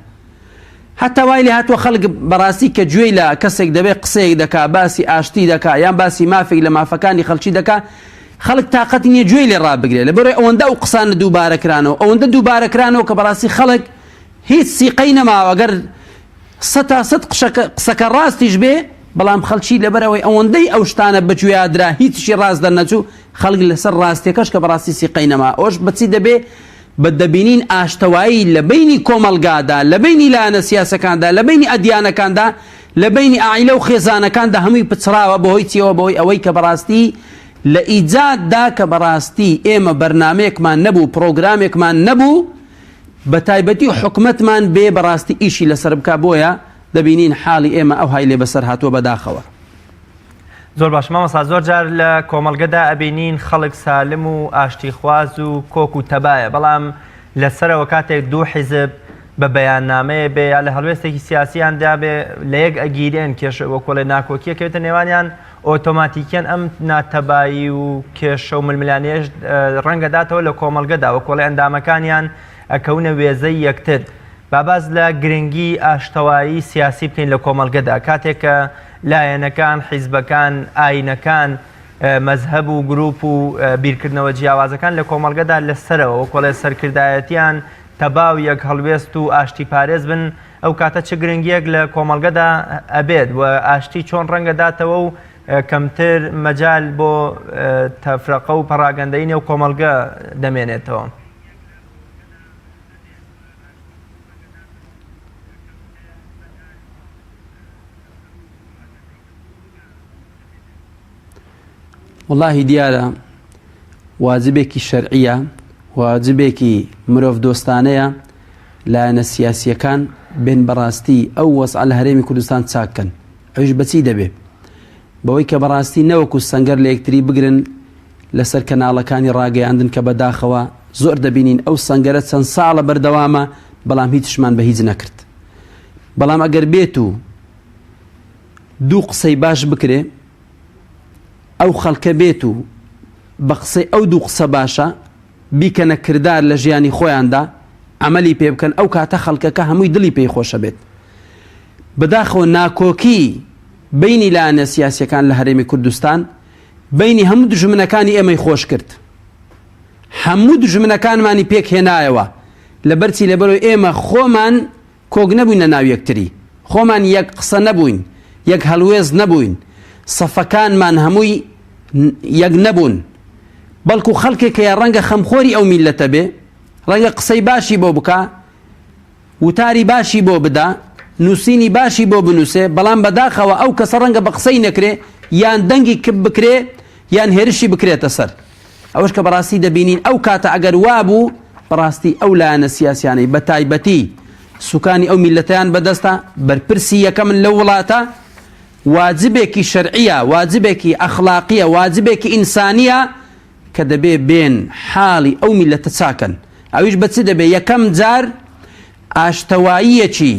هەتا وای لێ هاتووە خەڵک بەڕاستی کە گوێی لە کەسێک دەبێت قسەیەک دەکا باسی ئاشتی دەکا یان باسی مافێک لە مافەکانی خەڵکی دەکا خەڵک تاقەتی نییە گوێی لێ ڕابگرێ لەبەرئەوەی ئەوەندە ئەو قسانە دووبارە کرانەوە ئەوەندە دووبارە کرانەوە کە بەڕاستی خەڵک هیچ سیقەی نەماوە گەر سەتا سەد قسەکە ڕاستیش بێ بەڵام خەڵکی لەبەرئەوەی ئەوەندەی ئەو شتانە بەگوێیا درا هیچشی ڕاست دەرنەچوو خەڵک لەسەر ڕاستیەکەش کە بەڕاستی سیقەی نەما ئەوش بەچی دەبێ بە دەبینین ئاشتەوایی لە بەینی کۆمەڵگادا لە بەینی لایەنە سیاسەکاندا لە بەینی ئەدیانەکاندا لە بەینی عائیلە و خێزانەکاندا هەمووی پچڕاوە بەهۆی چیەوە بەهۆی ئەوەی کە بەڕاستی لە ئیجاددا کە بەڕاستی ئێمە بەرنامەیەکمان نەبوو پڕۆگرامێکمان نەبوو بە تایبەتی حکومەتمان بێ بەڕاستی ئیشی لەسەر بکا بۆیە دەبینین حاڵی ئێمە ئەوهای لێ بەسەر هاتووە بەداخەوە. زۆر باش مامۆستا زۆر جار لە کۆمەڵگەدا ئەبینین خەڵک سالم و ئاشتیخواز و کۆک و تەبایە بەڵام لەسەرەوە کاتێک دوو حیزب بە بەیاننامەیە بێ یا لە هەڵوێستێکی سیاسیان دابێ لە یەک ئەگیرێن کێشە وەکۆڵێ ناکۆکیە کەوێتە نێوانیان ئۆتۆماتیکیەن ئەم ناتەبایی و کێشە و ململانێش ڕەنگە داتەوە لە کۆمەڵگەدا وەکۆڵێ ئەندامەکانیان ئەکەونە وێزەی یەکتر با باس لە گرنگی ئاشتەوایی سیاسی بکەین لە کۆمەڵگەدا کاتێک کە لایەنەکان، حیزبەکان، ئاینەکان، مەزهەب و گروپ و بیرکردنەوە جیاوازەکان لە کۆمەڵگەدا لە سەرەوە وەکۆڵێ سەرکردایەتیان تەبا و یەک هەڵوێست و ئاشتی پارێز بن ئەو کاتە چ گرنگیەک لە کۆمەڵگەدا ئەبێت و ئاشتی چۆن ڕەنگە داتەوە و کەمتر مەجال بۆ تەفرەقە و پەڕاگەندەی نێو کۆمەڵگە دەمێنێتەوە. وەڵاهی دیارە واجبێکی شەرعیە واجبێکی مرۆڤ دۆستانەیە لایەنە سیاسیەکان بێن بەڕاستی ئەو وەزعە لە هەرێمی کوردستان چاککەن ئەوش بەچی دەبێ بەوەی کە بەڕاستی نەوەکو سەنگەر لە یەکتری بگرن لەسەر کەناڵەکانی ڕاگەیاندن کە بەداخەوە زۆر دەبینین ئەو سەنگەرە چەند ساڵە بەردەوامە بەڵام هیچشمان بە هیچ نەکرد بەڵام ئەگەر بێت و دوو قسەی باش بکرێ ئەو خەڵکە بێت و بە قسەی ئەو دوو قسە باشە بیکەنە کردار لە ژیانی خۆیاندا عملی پێ بکەن ئەو کاتە خەڵکەکە هەمووی دڵی پێی خۆشە بێت بەداخەوە ناکۆکی بینی لایەنە سیاسەکان لە هەرێمی کوردستان بینی هەموو دژمنەکانی ئێمەی خۆش کرد هەموو دژمنەکانمانی پێک هێنایەوە لەبەرچی لەبەرەوەی ئێمە خۆمان کۆک نەبووین لە ناو یەکتری، خۆمان یەک قسە نەبووین، یەک هەڵوێست نەبووین، سەفەکانمان هەمووی یەک نەبوون، بەڵکو خەڵکێک هەیە ڕەنگە خەمخۆری ئەو میللەتە بێ، ڕەنگە قسەی باشی بۆ بکا، وتاری باشی بۆ بدا، نووسینی باشی بۆ بنووسێ، بەڵام بەداخەوە ئەو کەسە ڕەنگە بە قسەی نەکرێ، یان دەنگی کپ بکرێ، یان هێرشی بکرێتە سەر. ئەوەش کە بەڕاستی دەبینین ئەو کاتە ئەگەر وابوو. بەڕاستی ئەو لایەنە سیاسیانەی بە تایبەتی سوکانی ئەو میللەتەیان بەدەستە، بەرپرسی یەکەمن لەو وڵاتە، واجبێکی شەرعیە، واجبێکی ئەخلاقیە، واجبێکی ئینسانیە کە دەبێ بێن حاڵی ئەو میللەتە چاکەن. ئەویش بە چ دەبێ؟ یەکەم جار ئاشتەواییەکی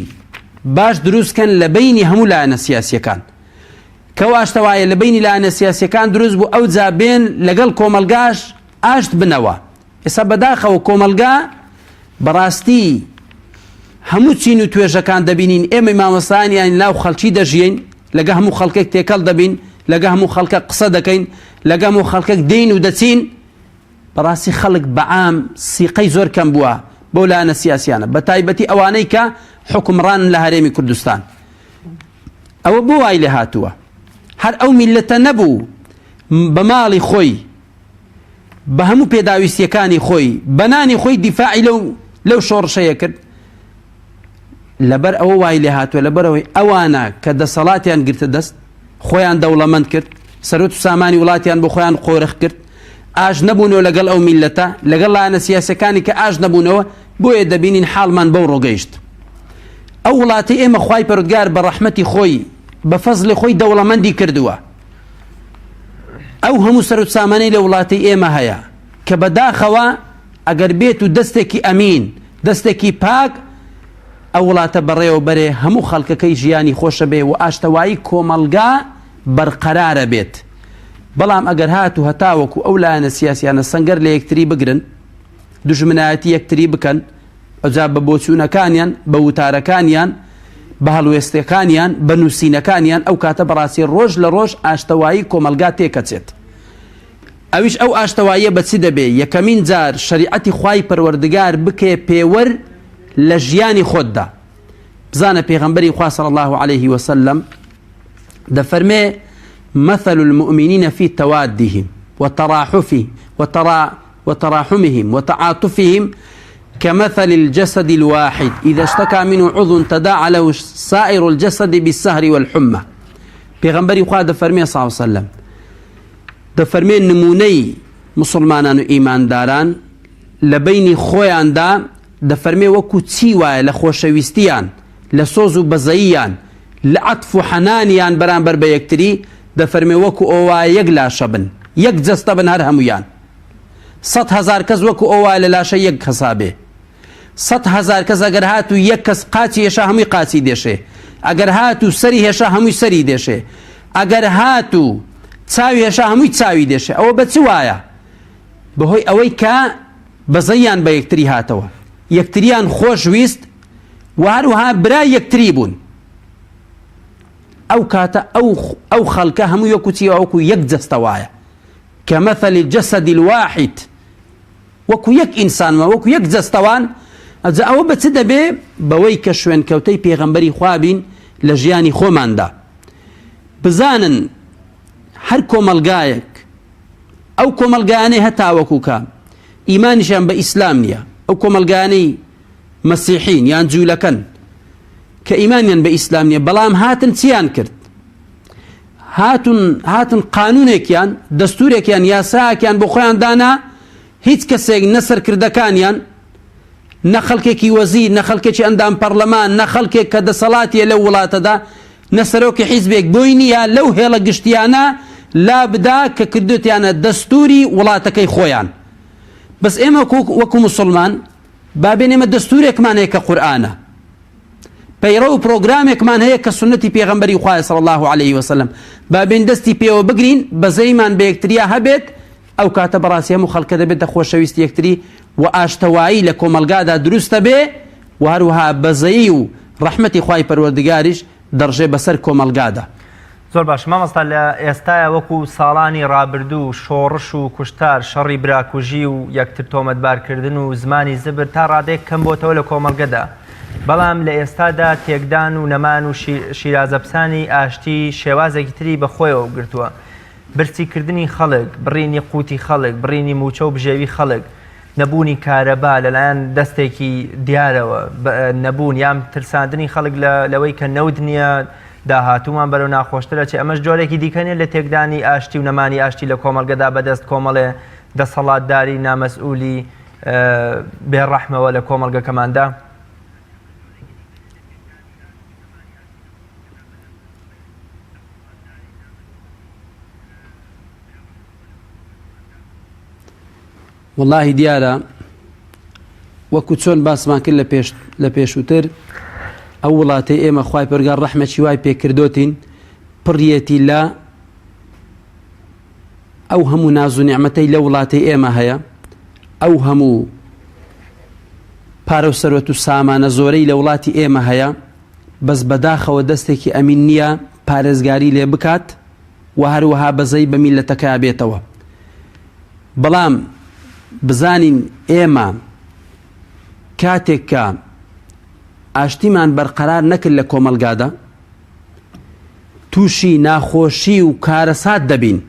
باش دروست کەن لە بەینی هەموو لایەنە سیاسیەکان. کە ئەو ئاشتەوایە لە بەینی لایەنە سیاسیەکان دروست بوو ئەوجا بێن لەگەڵ کۆمەڵگاش ئاشت بنەوە. ئێستا بەداخەوە کۆمەڵگا بەڕاستی هەموو چین و توێژەکان دەبینین ئێمەی مامۆستایان یان ناو خەڵکی دەژیین لەگە هەموو خەڵکێک تێکەڵ دەبین لەگە هەموو خەڵکە قسە دەکەین لەگە هەموو خەڵکێک دێین و دەچین بەڕاستی خەڵک بەعام سیقەی زۆر کەم بووە بۆ لایەنە سیاسیانە بە تایبەتی ئەوانەی کە حکومڕان لە هەرێمی کوردستان ئەوە بۆ وای لێ هاتووە هەر ئەو میلەتە نەبوو بە ماڵی خۆی بە هەموو پێداویستیەکانی خۆی بە نانی خۆی دیفاعی لەو لەو شۆڕشەیە کرد لەبەر ئەوە وای لێ هاتووە لەبەرەوەی ئەوانە کە دەسەڵاتیان گرتە دەست خۆیان دەوڵەمەند کرد سەرۆت و سامانی وڵاتیان بۆ خۆیان قۆرخ کرد ئاش نەبوونەوە لەگەڵ ئەو میلەتە لەگەڵ لایەنە سیاسەکانی کە ئاش نەبوونەوە بۆیە دەبینین حاڵمان بەو ڕۆگەیشت ئەو وڵاتی ئێمە خوای پەرودگار بە ڕەحمەتی خۆی بە فەزلی خۆی دەوڵەمەندی کردووە ئەو هەموو سەروت سامانەی لە وڵاتی ئێمە هەیە کە بەداخەوە ئەگەر بێت و دەستێکی ئەمین دەستێکی پاک ئەو وڵاتە بەڕێوە بەرێ هەموو خەڵکەکەی ژیانی خۆشە بێ و ئاشتەوایی کۆمەڵگا بەرقەرارە بێت بەڵام ئەگەر هات و هەتاوەکو ئەو لایەنە سیاسیانە سەنگەر لە یەکتری بگرن دوژمنایەتی یەکتری بکەن ئەوجا بە بۆچوونەکانیان، بە وتارەکانیان، بە هەڵوێستەکانیان، بە نووسینەکانیان، ئەو کاتە بەڕاستی ڕۆژ لە ڕۆژ ئاشتەوایی کۆمەڵگا تێکەچێت. ئەویش ئەو ئاشتەواییە بە چ دەبێ؟ یەکەمین جار شەریعەتی خوای پەروەردگار بکەیە پێوەر لە ژیانی خۆتدا. بزانە پێغەمبەری خوا صلی اللە علیه وسلم دەفەرمێ مثل المؤمنین فی توادهم وتراحفهم وترا وتراحمهم وتعاطفهم كمثل الجسد الواحد إذا اشتكى منه عضو تداعى له سائر الجسد بالسهر والحمى پێغەمبەری خوا دەفەرمێ صلی الله وسلم دەفەرمێ نمونەی مسلمانان و ئیمانداران لە بینی خۆیاندا دەفەرمێ وەکو چی وایە لە خۆشەویستیان لە سۆز و بەزەییان لە عەتف و حەنانیان بەرامبەر بە یەکتری دەفەرمێ وەکو ئەوە یەک لاشە بن یەک جەستە بن هەر هەمویان 100,000 کەس وەکو ئەوە لە لاشە یەک کەسا بێ 100,000 کەس ئەگەر هات و یەک کەس قاچی هێشا هەمووی قاچی دێشێ ئەگەر هات و سەری هێشا هەمووی سەری دێشێ ئەگەر هات و چاوی هێشا هەمووی چاوی دێشێ ئەوە بە چ وایە بەهۆی ئەوەی کە بەزەیان بە یەکتری هاتەوە یەکتریان خۆش ویست و هەروەها برای یەکتری بوون ئەو کاتە ئەو ئەو خەڵکە هەموو وەکو چی وەکو یەک جەستە وایە كمثل الجسد الواحد وەکو یەک ئینسان وە وەکو یەک جەستەوان ئەجا ئەوە بە چ دەبێ بەوەی کە شوێنکەوتەی پێغەمبەری خوا بین لە ژیانی خۆماندا بزانن هەر کۆمەڵگایەک ئەو کۆمەڵگایانەی هەتاوەکو کە ئیمانیشیان بە ئیسلام نییە ئەو کۆمەڵگایانەی مەسیحین یان جوولەکەن کە ئیمانیان بە ئیسلام نییە بەڵام هاتن چیان کرد هاتون هاتن قانونێکیان دەستورێکیان یاساکیان بۆ خۆیان دانا هیچ کەسێک نە سەرکردەکانیان نە خەڵکێکی وەزیر نە خەڵکێکی ئەندام پەرلەمان نە خەڵکێک کە دەسەڵاتیە لەو وڵاتەدا نە سەرۆکی حیزبێک بۆی نییە لەو هێڵە گشتیانە لابدا کە کردوتیانە دەستوری وڵاتەکەی خۆیان بەس ئێمە وەکو مسلمان با بێن ئێمە دەستورێکمان هەیە کە قورئانە پەیڕەو و پرۆگرامێکمان هەیە کە سنەتی پێغەمبەری خوایە صلی الله علیه وسلم با بێن دەستی پێوە بگرین بەزەیمان بە یەکتریا هەبێت ئەو کاتە بەڕاستی هەموو خەڵکە دەبێتە خۆشەویست یەکتری و ئاشتەوایی لە کۆمەڵگادا دروستە بێ و هەروەها بەزەیی و ڕەحمەتی خوای پەروەردگاریش دەڕژێ بەسەر کۆمەڵگادا. زۆر باش مامۆستا لە ئێستایا وەکو ساڵانی ڕابردوو شۆڕش و کوشتار شەڕی براکوژی و یەکتر تۆمەتبارکردن و زمانی زبر تا ڕادەیەک کەم بۆتەوە لە کۆمەڵگەدا بەڵام لە ئێستادا تێکدان و نەمان و شیرازەپسانی ئاشتی شێوازێکی تری بە خۆیەوە گرتووە برسیکردنی خەڵک بڕینی قوتی خەڵک بڕینی موچە و بژێوی خەڵک نەبوونی کارەبا لەلایەن دەستێکی دیارەوە، نەبوون یان ترساندنی خەڵک لەوەی کە نەوت نییە، داهاتوومان بەرەو ناخۆشتر ئەچێ، ئەمەش جۆرێکی دیکە نییە لە تێکدانی ئاشتی و نەمانی ئاشتی لە کۆمەڵگەدا بەدەست کۆمەڵێ دەسەڵاتداری نامەسئولی. بێ ڕەحمەوە لە کۆمەڵگەکەماندا؟ وەڵاهی دیارە وەکو چۆن باسمان کرد لە پێش لە پێشووتر ئەو وڵاتەی ئێمە خوای پەرگار ڕەحمەکی وای پێکردۆتین پڕیەتی لە ئەو هەموو ناز و نیعمەتەی لە وڵاتی ئێمە هەیە ئەو هەموو پارە و سەرۆت و سامانە زۆرەی لە وڵاتی ئێمە هەیە بەس بەداخەوە دەستێکی ئەمین نییە پارێزگاری لێ بکات و هەروەها بەزەی بە میلەتەکە بێتەوە بەڵام بزانین ئێمە کاتێک کە ئاشتیمان بەرقەرار نەکرد لە کۆمەڵگادا تووشی ناخۆشی و کارەسات دەبین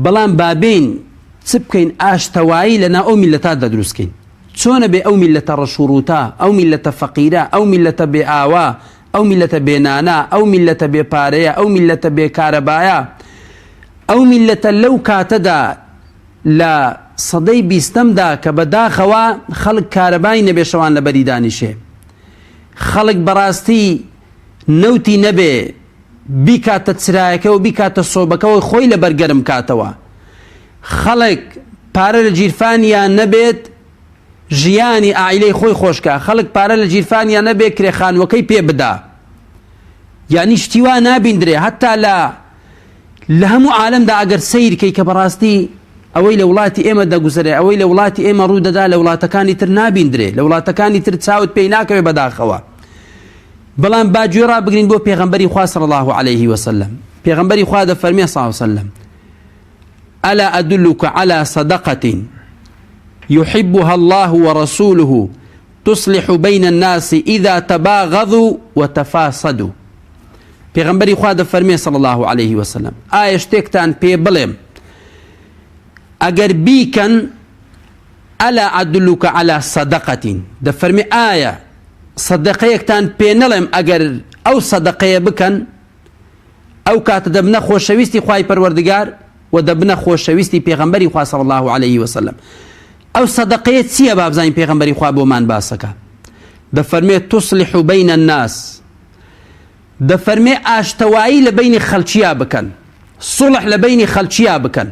بەڵام بابین چ بکەین ئاشتەوایی لە ناو ئەو میلەتادا دروستکەین چۆنە بێ ئەو میلەتە ڕەشوڕوتە ئەو میلەتە فەقیرە ئەو میلەتە بێ ئاوا ئەو میلەتە بێ نانە ئەو میلەتە بێ پارەیە ئەو میلەتە بێ کارەبایە ئەو میللەتە لەو کاتەدا لە سەدەی بیستەمدا کە بە داخەوە خەڵک کارەبای نەبێ شەوان لەبەری دانیشێ خەڵک بەڕاستی نەوتی نەبێ بیکاتە چرایەکە و بیکاتە سۆبەکەەوە خۆی لەبەر گەرم کاتەوە خەڵک پارە لە گیرفانیان نەبێت ژیانی ئایلەی خۆی خۆشکە خەڵک پارە لە گیرفانیان نەبێ کرێ خانوەکەی پێ بدا یعنی شتی وا نابیندرێ هەتا لە لە هەموو عالەمدا ئەگەر سەیر کەی کە بەڕاستی ئەوەی لە وڵاتی ئێمە دەگوزەرێ ئەوەی لە وڵاتی ئێمە ڕوو دەدا لە وڵاتەکانی تر نابیندرێ لە وڵاتەکانی تر چاوت پێی ناکەوێ بەداخەوە بەڵام با گوێ ڕابگرین بۆ پێغەمبەری خوا صلی الله علیه وسلم پێغەمبەری خوا دەفەرمێ صلی الله علیه وسلم ألا أدلك على صدقة يحبها الله ورسوله تصلح بين الناس إذا تباغضوا وتفاسدوا پێغەمبەری خوا دەفەرمێ صلی اللە علیه وسلم ئایا شتێکتان پێ بڵێم ئەگەر بیکەن ئەلا ئەدلوکە علی صدقەتین دەفەرمێ ئایا صدقەیەکتان پێ نەڵێم ئەگەر ئەو صدقەیە بکەن ئەو کاتە دەبنە خۆشەویستی خوای پەروەردگار و دەبنە خۆشەویستی پێغەمبەری خوا صلی الله علیه وسلم ئەو صدقەیە چییە با بزانین پێغەمبەری خوا بۆمان باسەکە دەفەرمێ تصلح بین الناس دەفەرمێ ئاشتەوایی لە بەینی خەلکیا بکەن، سوڵح لە بەینی خەلکیا بکەن،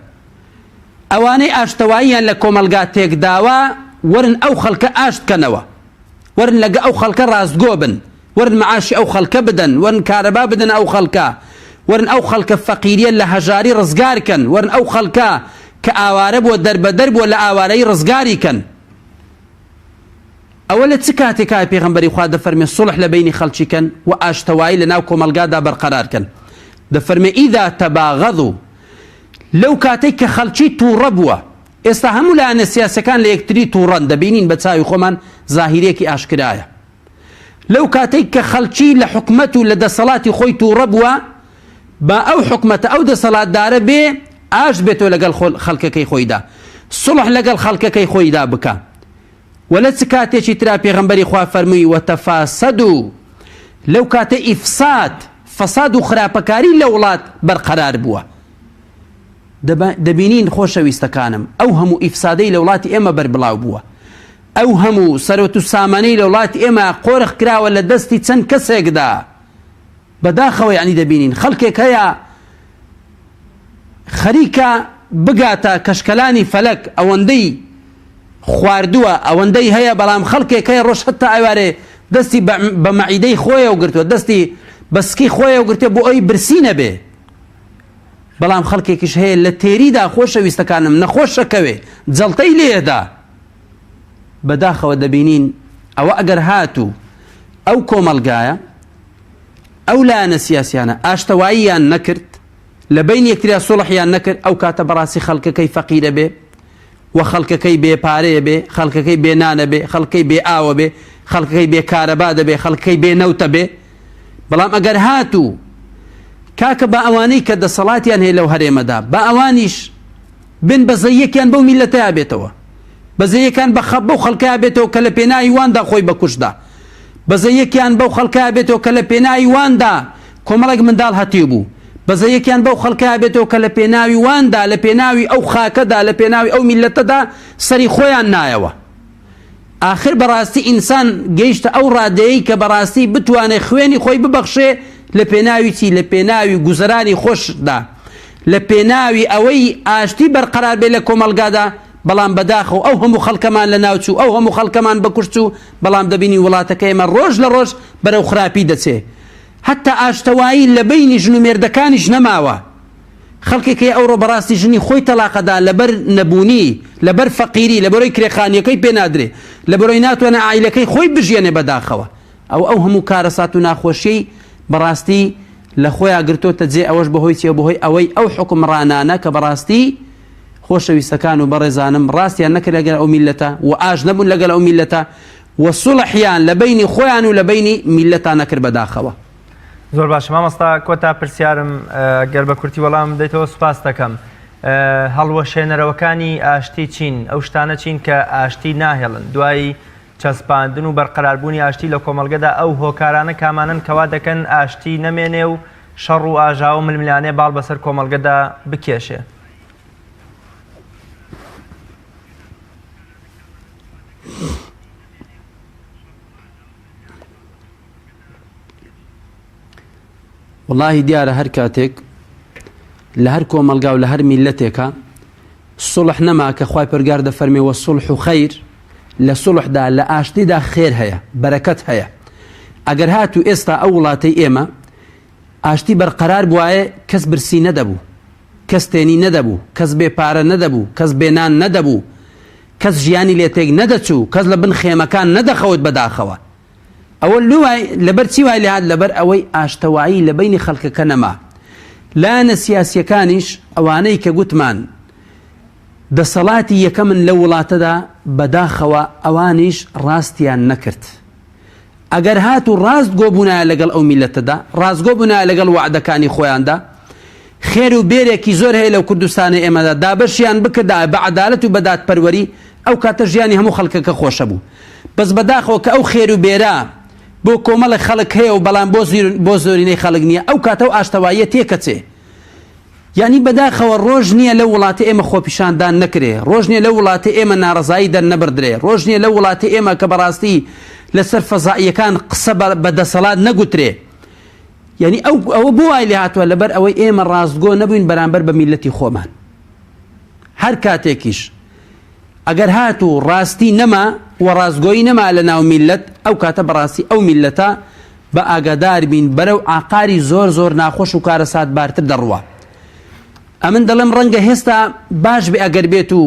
ئەوانەی ئاشتەواییان لە کۆمەلگا تێکداوە وەرن ئەو خەلکە ئاشت کەنەوە، وەرن لەگە ئەو خەلکە راستگۆ بن، وەرن معاشی ئەو خەلکە بدەن، وەرن کارەبا بدەنە ئەو خەلکە، وەرن ئەو خەلکە فەقیریە لە هەژاری رزگار کەن، وەرن ئەو خەلکە کە ئاوارە بووە دەربەدەر بووە لە ئاوارەیی رزگاری کەن. ئەوە لە چ کاتێکایە پێغەمبەری خوا دەفەرمێ سوڵح لە بەینی خەڵکی کەن و ئاشتەوایی لە ناو کۆمەڵگادا بەرقەرار کەن؟ دەفەرمێ اذا تباغضوا لەو کاتەی کە خەڵکی تووڕە بووە، ئێستا هەموو لایەنە سیاسیەکان لە یەکتری تووڕەن دەبینین بە چاوی خۆمان زاهیرێکی ئاشکرایە. لەو کاتەی کە خەڵکی لە حکومەت و لە دەسەڵاتی خۆی تووڕە بووە با ئەو حکومەتە ئەو دەسەڵاتدارە بێ ئاشت بێتەوە لەگەڵ خەڵکەکەی خۆیدا سوڵح لەگەڵ خەڵکەکەی خۆیدا بکا. وە لە چ کاتێکی ترا پێغەمبەری خوا فەرمووی وتفاسدوا لەو کاتەی ئیفساد فەساد و خراپەکاری لە وڵات بەرقەرار بووە دەبینین خۆشەویستەکانم ئەو هەموو ئیفسادەی لە وڵاتی ئێمە بەربڵاو بووە ئەو هەموو سەرۆت و سامانەی لە وڵاتی ئێمە قۆرخ کراوە لە دەستی چەند کەسێکدا بەداخەوە یانی دەبینین خەڵکێک هەیە خەریکە بگاتە کەشکەلانی فەلەک ئەوەندەی خواردووە ئەوەندەی هەیە بەڵام خەڵکێک هەیە ڕۆژ هەتا ئەوارێ دەستی بە مەعیدەی خۆیەوە گرتووە دەستی بە سکی خۆیەوە گرتووە بۆ ئەوی برسی نەبێ بەڵام خەڵکێکیش هەیە لە تێریدا خۆشەویستەکانم نەخۆشەکەوێ جەڵتەی لێدا بەداخەوە دەبینین ئەوە ئەگەر هاتوو ئەو کۆمەڵگایە ئەو لایەنە سیاسیانە ئاشتەواییان نەکرد، لە بەین یەکتریا سوڵحیان نەکرد، ئەو کاتە بەڕاستی خەڵکەکەی فەقیرە بێ و خەڵکەکەی بێ پارەیە بێ، خەڵکەکەی بێ نانە بێ، خەڵکەکەی بێ ئاوە بێ، خەڵکەکەی بێ کارەبا دەبێ، خەڵکەکەی بێ نەوتە بێ. بەڵام ئەگەر هاتوو کاکە با ئەوانەی کە دەسەڵاتیان هەیە لەو هەرێمەدا با ئەوانیش بن بەزەیەکیان بەو میللەتەیا بێتەوە، بەزەیەکان بە بەو خەڵکەیا بێتەوە کە لە پێناوی واندا خۆی بەکوشتدا. بەزەیەکیان بەو خەڵکە بێتەوە کە لە پێناوی واندا کۆمەڵێک منداڵ هەتیو بوو. بەزەیەکیان بەو خەڵکە بێتەوە کە لە پێناوی واندا، لە پێناوی ئەو خاکەدا، لە پێناوی ئەو میللەتەدا سەری خۆیان نایەوە. ئاخر بەڕاستی ئینسان گەیشتە ئەو ڕادەیەی کە بەڕاستی بتوانێ خوێنی خۆی ببەخشێ لە پێناوی چی؟ لە پێناوی گوزەرانی خۆشدا، لە پێناوی ئەوەی ئاشتی بەرقەرار بێ لە کۆمەڵگادا، بەڵام بەداخەوە ئەو هەموو خەڵکەمان لەناوچوو، ئەو هەموو خەڵکەمان بەکوشت چوو، بەڵام دەبینین وڵاتەکەی ئێمە ڕۆژ لە ڕۆژ بەرەو خراپی دەچێ. هەتا ئاشتەوایی لە بەینی ژن و مێردەکانیش نەماوە. خەڵکێک هەیە ئەوڕۆ بەڕاستی ژنی خۆی تەڵاقەدا لەبەر نەبوونی، لەبەر فەقیری، لەبەرەوەی کرێ خانیەکەی پێ نادرێ، لەبەرەوەی ناتوانێ عائیلەکەی خۆی بژیەنێ بەداخەوە. ئەوە ئەو هەموو کارەسات و ناخۆشیەی بەڕاستی لە خۆیا گرتۆتە جێ ئەوەش بەهۆی چیە بەهۆی ئەوەی ئەو حوکمڕانانە کە بەڕاستی خۆشەویستەکان و بەڕێزانم ڕاستیان نەکرد لەگەل ئەو میللەتە و ئاش نەبوون لەگەل ئەو میللەتە و سوڵحیان لە بەینی خۆیان و لە بەینی میللەتا نەکرد بەداخەوە. زۆر باشە مامۆستا کۆتا پرسیارم گەر بە کورتی وەڵام بدەیتەوە سوپاس دەکەم هەڵوەشێنەرەوەکانی ئاشتی چین ئەو شتانە چین کە ئاشتی ناهێڵن دوای چەسپاندن و بەرقەراربوونی ئاشتی لە کۆمەڵگەدا ئەو هۆکارانە کامانەن کەوا دەکەن ئاشتی نەمێنێ و شەڕ و ئاژاوە ململانێ باڵ بەسەر کۆمەڵگەدا بکێشێ؟ وەڵاهی دیارە هەر کاتێک لە هەر کۆمەڵگا و لە هەر میلەتێکە سوڵح نەما کە خوای پەرگار دەفەرمێ والصلح خیر لە سوڵحدا لە ئاشتیدا خێر هەیە بەرەکەت هەیە ئەگەر هاتوو ئێستا ئەو وڵاتەی ئێمە ئاشتی بەرقەرار بوایە کەس برسی نەدەبوو کەس تێنی نەدەبوو کەس بێ پارە نەدەبوو کەس بێ نان نەدەبوو کەس ژیانی لێ تێک نەدەچوو کەس لە بن خێمەکان نەدەخەوت بەداخەوە ئەوە لۆ وای لەبەر چی وای لێهات لەبەر ئەوەی ئاشتەوایی لە بەینی خەڵکەکە نەما لایەنە سیاسیەکانیش ئەوانەی کە گوتمان دەسەڵاتی یەکەمن لەو وڵاتەدا بەداخەوە ئەوانیش ڕاستیان نەکرد ئەگەر هات و ڕاست گۆبوونایە لەگەڵ ئەو میلەتەدا ڕاستگۆ بوونایە لەگەڵ وعدەکانی خۆیاندا خێر و بێرێکی زۆر هەیە لەو کوردستانەی ئێمەدا دابەشیان بکردایە بە عەدالەت و بە دادپەروەری ئەو کاتە ژیانی هەموو خەڵکەکە خۆشە بوو بەس بەداخەوە کە ئەو خێر و بێرە بۆ کۆمەڵێک خەڵک هەیە و بەڵام بۆ بۆ زۆرینەی خەڵک نییە ئەو کاتە و ئاشتەواییە تێکەچێ یعنی بەداخەوە ڕۆژ نییە لەو وڵاتی ئێمە خۆپیشاندان نەکرێ ڕۆژ نییە لەو وڵاتی ئێمە ناڕەزایی دەرنەبڕدرێ ڕۆژ نییە لەو وڵاتی ئێمە کە بەڕاستی لەسەر فەزائیەکان قسە بە دەسەڵات نەگوترێ یعنی ئەو ئەوە بۆ وای لێ هاتووە لەبەر ئەوەی ئێمە ڕاستگۆ نەبووین بەرامبەر بە میلەتی خۆمان هەر کاتێکیش ئەگەر هاتوو ڕاستی نەما و ڕاستگۆیی نەما لە ناو میللەت ئەو کاتە بەڕاستی ئەو میللەتە بە ئاگادار بین بەرەو ئاقاری زۆر زۆر ناخۆش و کارەساتبارتر دەڕوا. ئەمن دەڵێم ڕەنگە هێستا باش بێ ئەگەر بێت و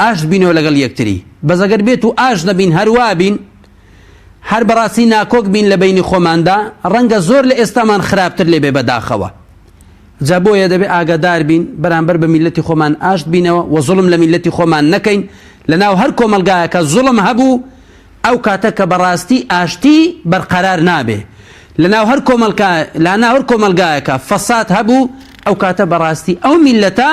ئاشت بینەوە لەگەڵ یەکتری بەس ئەگەر بێت و ئاشت نەبین هەروا بین هەر بەڕاستی ناکۆک بین لە بەینی خۆماندا ڕەنگە زۆر لە ئێستامان خراپتر لێ بێ بەداخەوە. جا بۆیە دەبێ ئاگادار بین بەرامبەر بە میللەتی خۆمان ئاشت بینەوە و زوڵم لە میللەتی خۆمان نەکەین، لەناو هەر کۆمەڵگایەکا زوڵم هەبوو ئەو کاتە کە بەڕاستی ئاشتی بەرقەرار نابێ، لەناو هەر کۆمەڵکا لاناو هەر کۆمەڵگایەکا فەساد هەبوو ئەو کاتە بەڕاستی ئەو میللەتە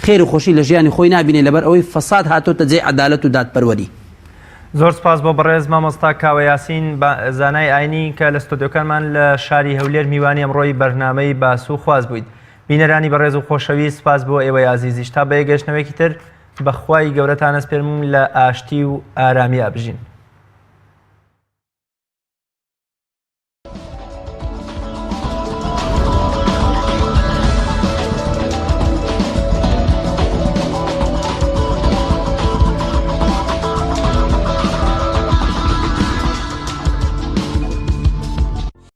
خێر و خۆشی لە ژیانی خۆی نابینێ لەبەر ئەوەی فەساد هاتۆتە جێی عەدالەت و دادپەروەری. زۆر سپاس بۆ بەڕێز مامۆستا کاوە یاسین زانای ئاینی کە لە ستۆدیۆکانمان لە شاری هەولێر میوانی ئەمڕۆی بەرنامەی باس و خواز بوویت. بینەرانی بەڕێز و خۆشەویست سپاس بۆ ئێوەی ئازیزیش تا بەیەک گەشتنەوەیەکی تر بە خوای گەورەتان ئەسپێرم لە ئاشتی و ئارامیا بژین.